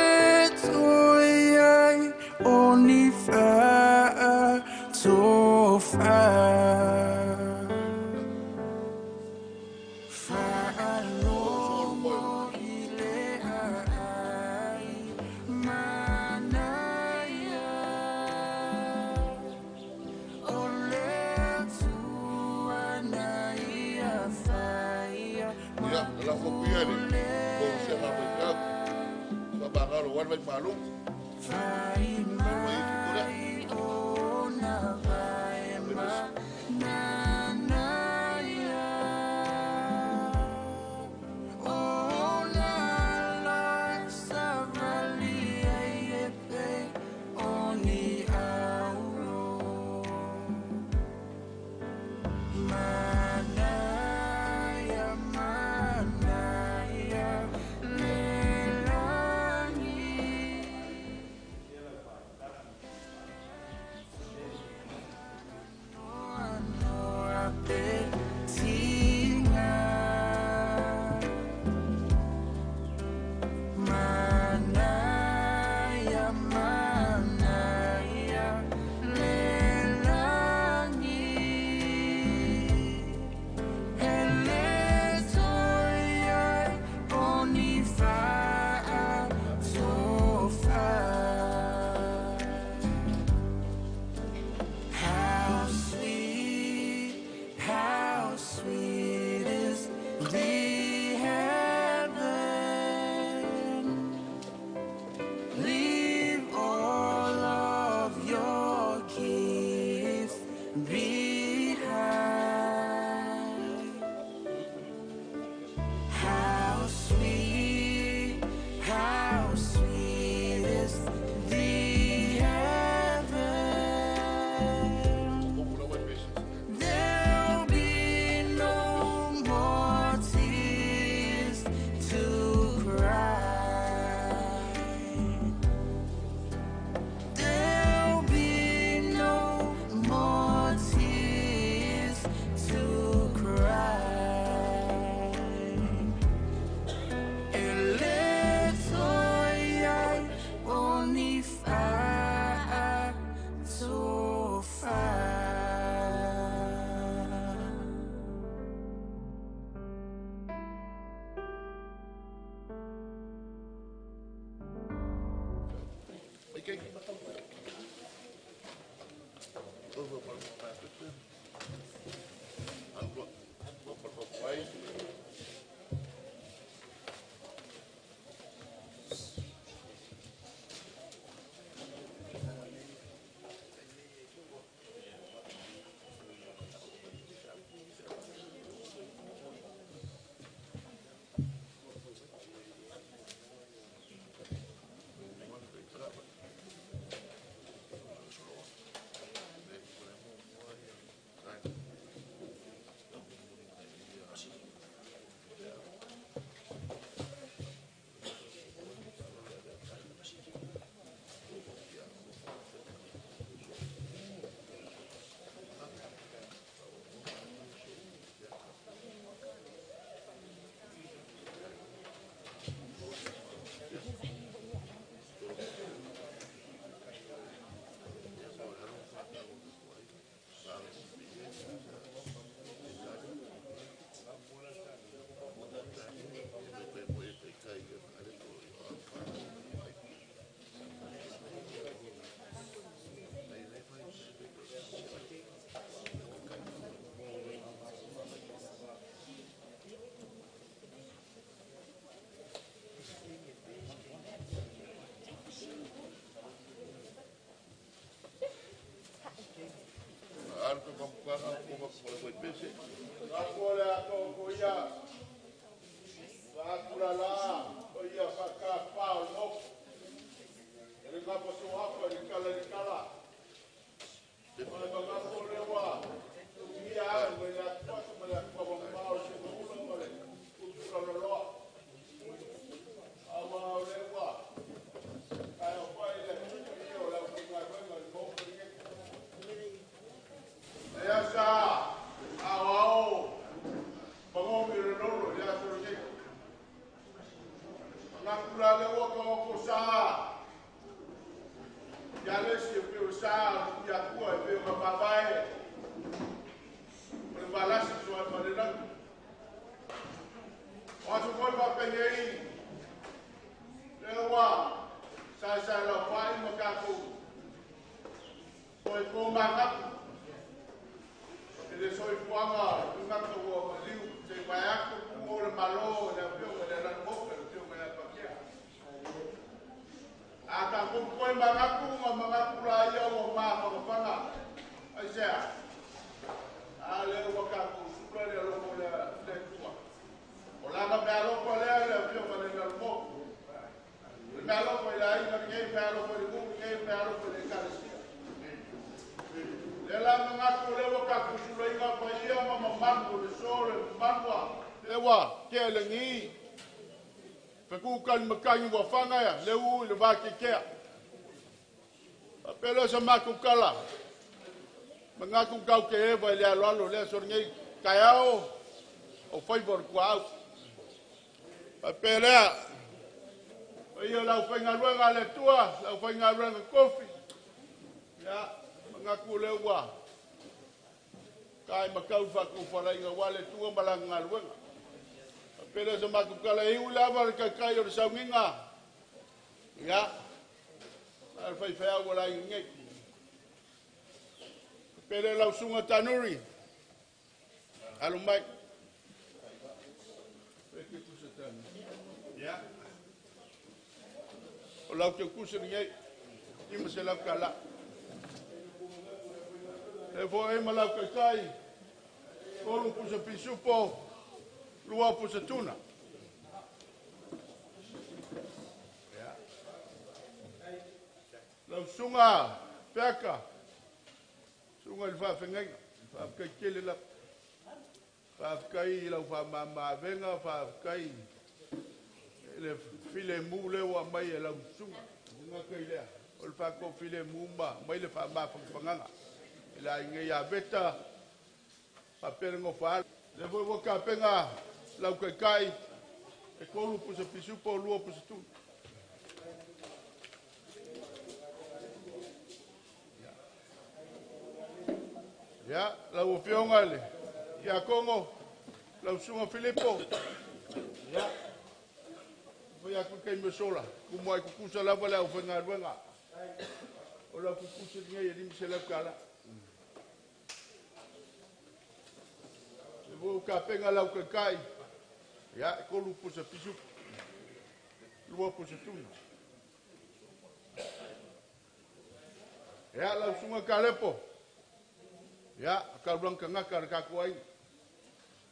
toi ai o ni whaa tofa. Whaalomo i le ai manaia. O le tuana ia whaia. Ia, la fo kuia ni. Ko se ha mai ka. Fa ba ga ro wan mai malu. Whai mai o na vai ma nanaia. O na la savali ai e pe o ni auro. Manaia, manaia, lelani. Noa pe tinga. Manaia, manaia, lelani. Hele toi ai o ni whaa tofa. How sweet is the heaven. Leave all of your gifts behind. How sweet is the heaven. There'll be no more tears to cry. There'll be no more tears to cry. Ele toi ai o ni whaa tofa. Mai ke. O fa pa pa pe. Alo, alo pa pa pai. Fasoafa i le kala i le kala. O le magapo le ua ia au mai le atuaso ma le atuawa mao se maula ma le utura loloa. Awa o le ua kai o pai le ia o le au faigaluega i le maota lenei. Lea sa ao ao pagomi le lolo i le aso lenei. Ngakula le ua ka oko sa. Ia le si e peo sa ia kua e peo ka mavae. O le valasi so ai ma le langi. O aso foi whakangei. Le ua sa sa lau whai ma kākou. Ko e kō mākapu. E le soifuaga tugaka ua maliu se i vae atu pu'u o le malo i le afioga i le alalamoka le afioga ia Patea. A tatou toe magaku ma magaku laia ua mafagafaga. Aisea? A lea ua tatou sula le alofa o le Atua. O lana meaalofa lea i le afioga i le Alalamoku. O le meaalofa i le aiga lenei, meaalofa i le nuu lenei, meaalofa i le ekalesia. Le la manatu o lea ua tatou sulaina paia ma mamalu o le so le mamanua. Le ua tea le lagi. Feku kali makani ua faga ia, le uu i le vakekea. Faapea lea sa matou kala. Manatu kau ke eva i le aloalo lea so lenei taeao o faiva o le tuaau. Faapea lea, o ia lau faigaluega a le Atua, lau faigaluega kofi. Ia, manatu lea ua kai makau faatofalaiga ua le Atua ma lana galuega. Faapea lea sa matou kala e iu lava le taitai o le sauniga. Ia, a le faifeau o la aiga nei. Faapea lea lau susuga Tanuri. Alo mai. Ia. O lau te kusa lenei. Ima se lau kala. E fo e ma lau kaikai. Olu pusa pisupo. Lua pusa tuna. Ia. Lau susuga Peaka. Susuga i le faafegaiga. Faafetai tele lava. Faafetai i lau faamamaavega, faafetai i le filemu lea ua aumai e lau susuga. E gata i lea, o le faatoafilemu ma mai le faamafagafagaga. I le aiga ia Veta, faapea le nofoaalo. Lea foi ua tapena lau taitai, e 3 pusa pisupo, 2 pusa tuna. Ia, lau afioga i le Tiakono, lau susuga Filipo. Ia, fai atu le taimi o sola, tumu ai tutusa lava le aufaigaluega. O lau kukusa lenei e $500. E foi tapena lau kaikai, ia, e 3 pusa pisupo, 2 pusa tuna. Ia, lau susuga Kalepo. Ia, kaulanga kangaka le tatou aiga.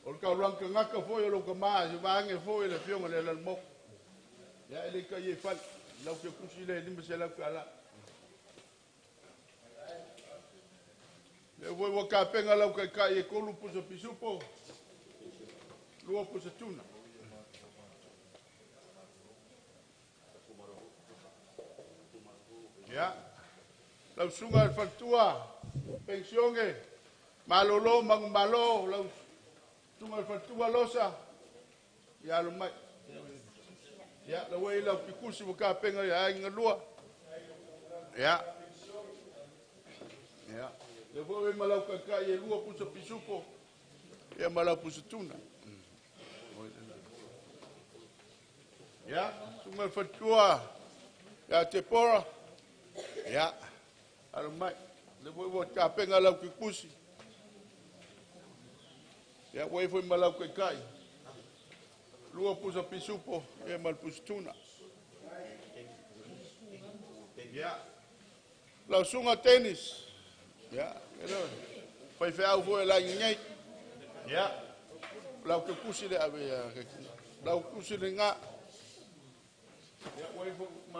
O le kaulanga kangaka foi o lou kamā, se vaage foi le afioga i le Alalamoku. Ia, e le kai e fale, lau te kusi le $500. Le foi ua tapena lau kaikai e 3 pusa pisupo, 2 pusa tuna. Ia, lau susuga i le faletua, pensione, malolo, magu malo, lau susuga i le faletua Losa, ia alo mai. Ia, lau ei lau pikusi ua tapena ia aiga lua. Ia. Ia. Le foi ma lau kaikai e 2 pusa pisupo, ia ma lau pusa tuna. Ia, susuga i le faletua, ia Tepora, ia, alo mai. Le foi ua tapena lau kikusi. Ia, ua foi ma lau kaikai. 2 pusa pisupo, ia ma le pusa tuna. Ia. Lau susuga Tennis. Ia, e faifeau foi e lai nei. Ia. Lau kikusi le ave ia. Lau kusi le ngā. Ia, ua foi ma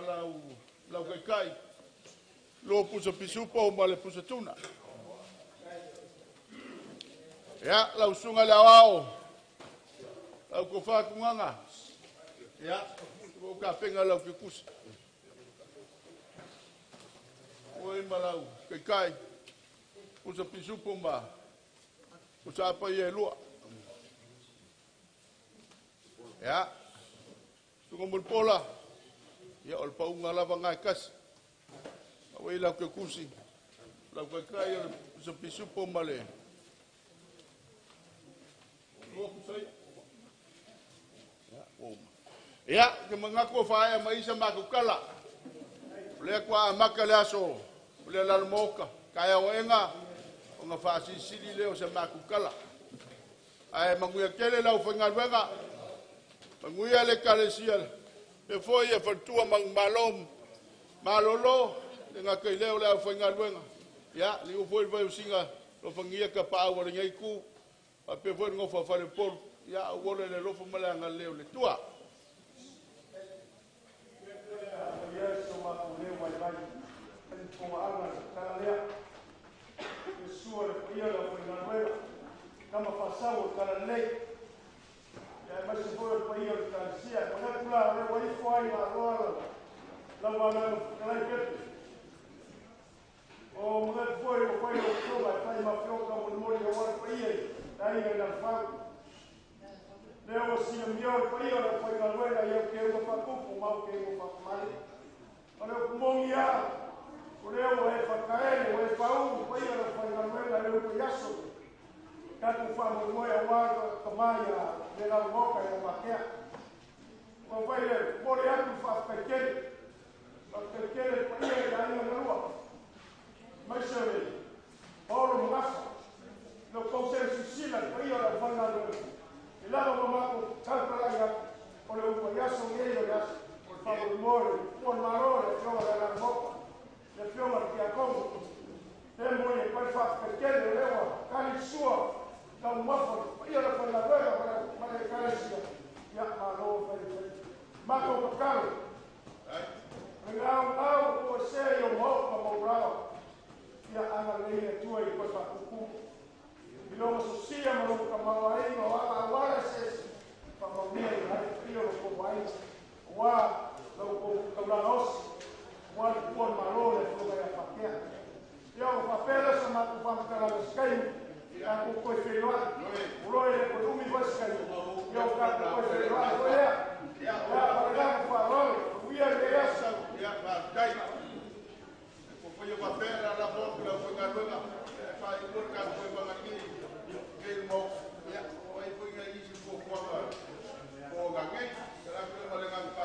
lau kaikai. Lua pusa pisupo ma le pusa tuna. Ia, lau susuga i le aoao, lau tofa Tugaga, ia, ua ou tapena lau kekusi. Oi ma lau taitai, pusa pisupo ma pusa apa ia e lua. Ia, susuga Mulipola, ia o le pauga lava na e tasi. Ua i lau kekusi, lau taitai o le pusa pisupo ma le lua pusa ia. Ia, ke manatu o faaea mai sa matou tala. O lea ua amata le aso o le lalo maota. Taeao aega ona faasilisili lea o sa matou tala. Ae manuia tele lau faigaluega, manuia le Ekalesia, e foi e faletua manumalo malolo, le gata i lea o le aufaigaluega. Ia, liu foi le vaiosina lofagia tapaau a lenei itu, faapea foi le nofo a faleupolu. Ia, ua ola le alofa ma le agalelei o le Atua. Tama faasau o talalelei ia aemaise foi o le paia o le Ekalesia. E manatu la o lea ua ifo ai laaloa lau agaga fetalai Pepe. O manatu foi ua fai lau fofoga e fai ma fioka molimoli aua le paia i le aiga i Lalefau. Lea ua silamio le paia o le aufaigaluega i au keuga faatupu ma au keuga faakamali. O le upu moni lava, o lea ua e fataele, ua e faulu le paia o le aufaigaluega i le upu i aso. Tatou faamoemoe aua tama ia le laloloka ia Patea. Ua fai le momoli atu le faafetai tele. Faafetai tele le paia i aiga na lua. Aemaise o le Paolo Magafa. I lo tou sele silasila le paia o le aufaigaluega. E lava ma matou tautalaga atu o le upu i aso nei o le aso. O le faamoemoe o le Pua o le Malo, le Afioga i le Alaalamaota, le Afioga i le Tiakono. Le moni e fai faafetai tele o lea ua tali le sua taumafa le paia o le aufaigaluega ma le Ekalesia. Ia, malo fai le fai. Matou tatalo. Le gaugau o se i o maoka maurao. Ia agalelei le Atua i koe faapuupuu. I lona sosia ma lona tamaoaiga o ala auala eseese, faamaunia i ai le paia o lo outou aiga, aua la outou taulaga osi, aua le Tupua o le Malo le Afioga ia Patea. Ia ona faapea lea o sa matou faamatalaga i se taimi, tatou toe feiloai. O loa e le toe umi foi se taimi, ia o tatou toe feiloai foi lea. Ia, ma le agaga faaaloalo, manuia lenei aso. Ia, faafetai. Ko faia faapea la lafo atu le aufaigaluega e faailoa le tatou faivaga nei le Maota. Ia, o ai foi nai isi fuafuaga o ganei. Te la atu le ma le agaga.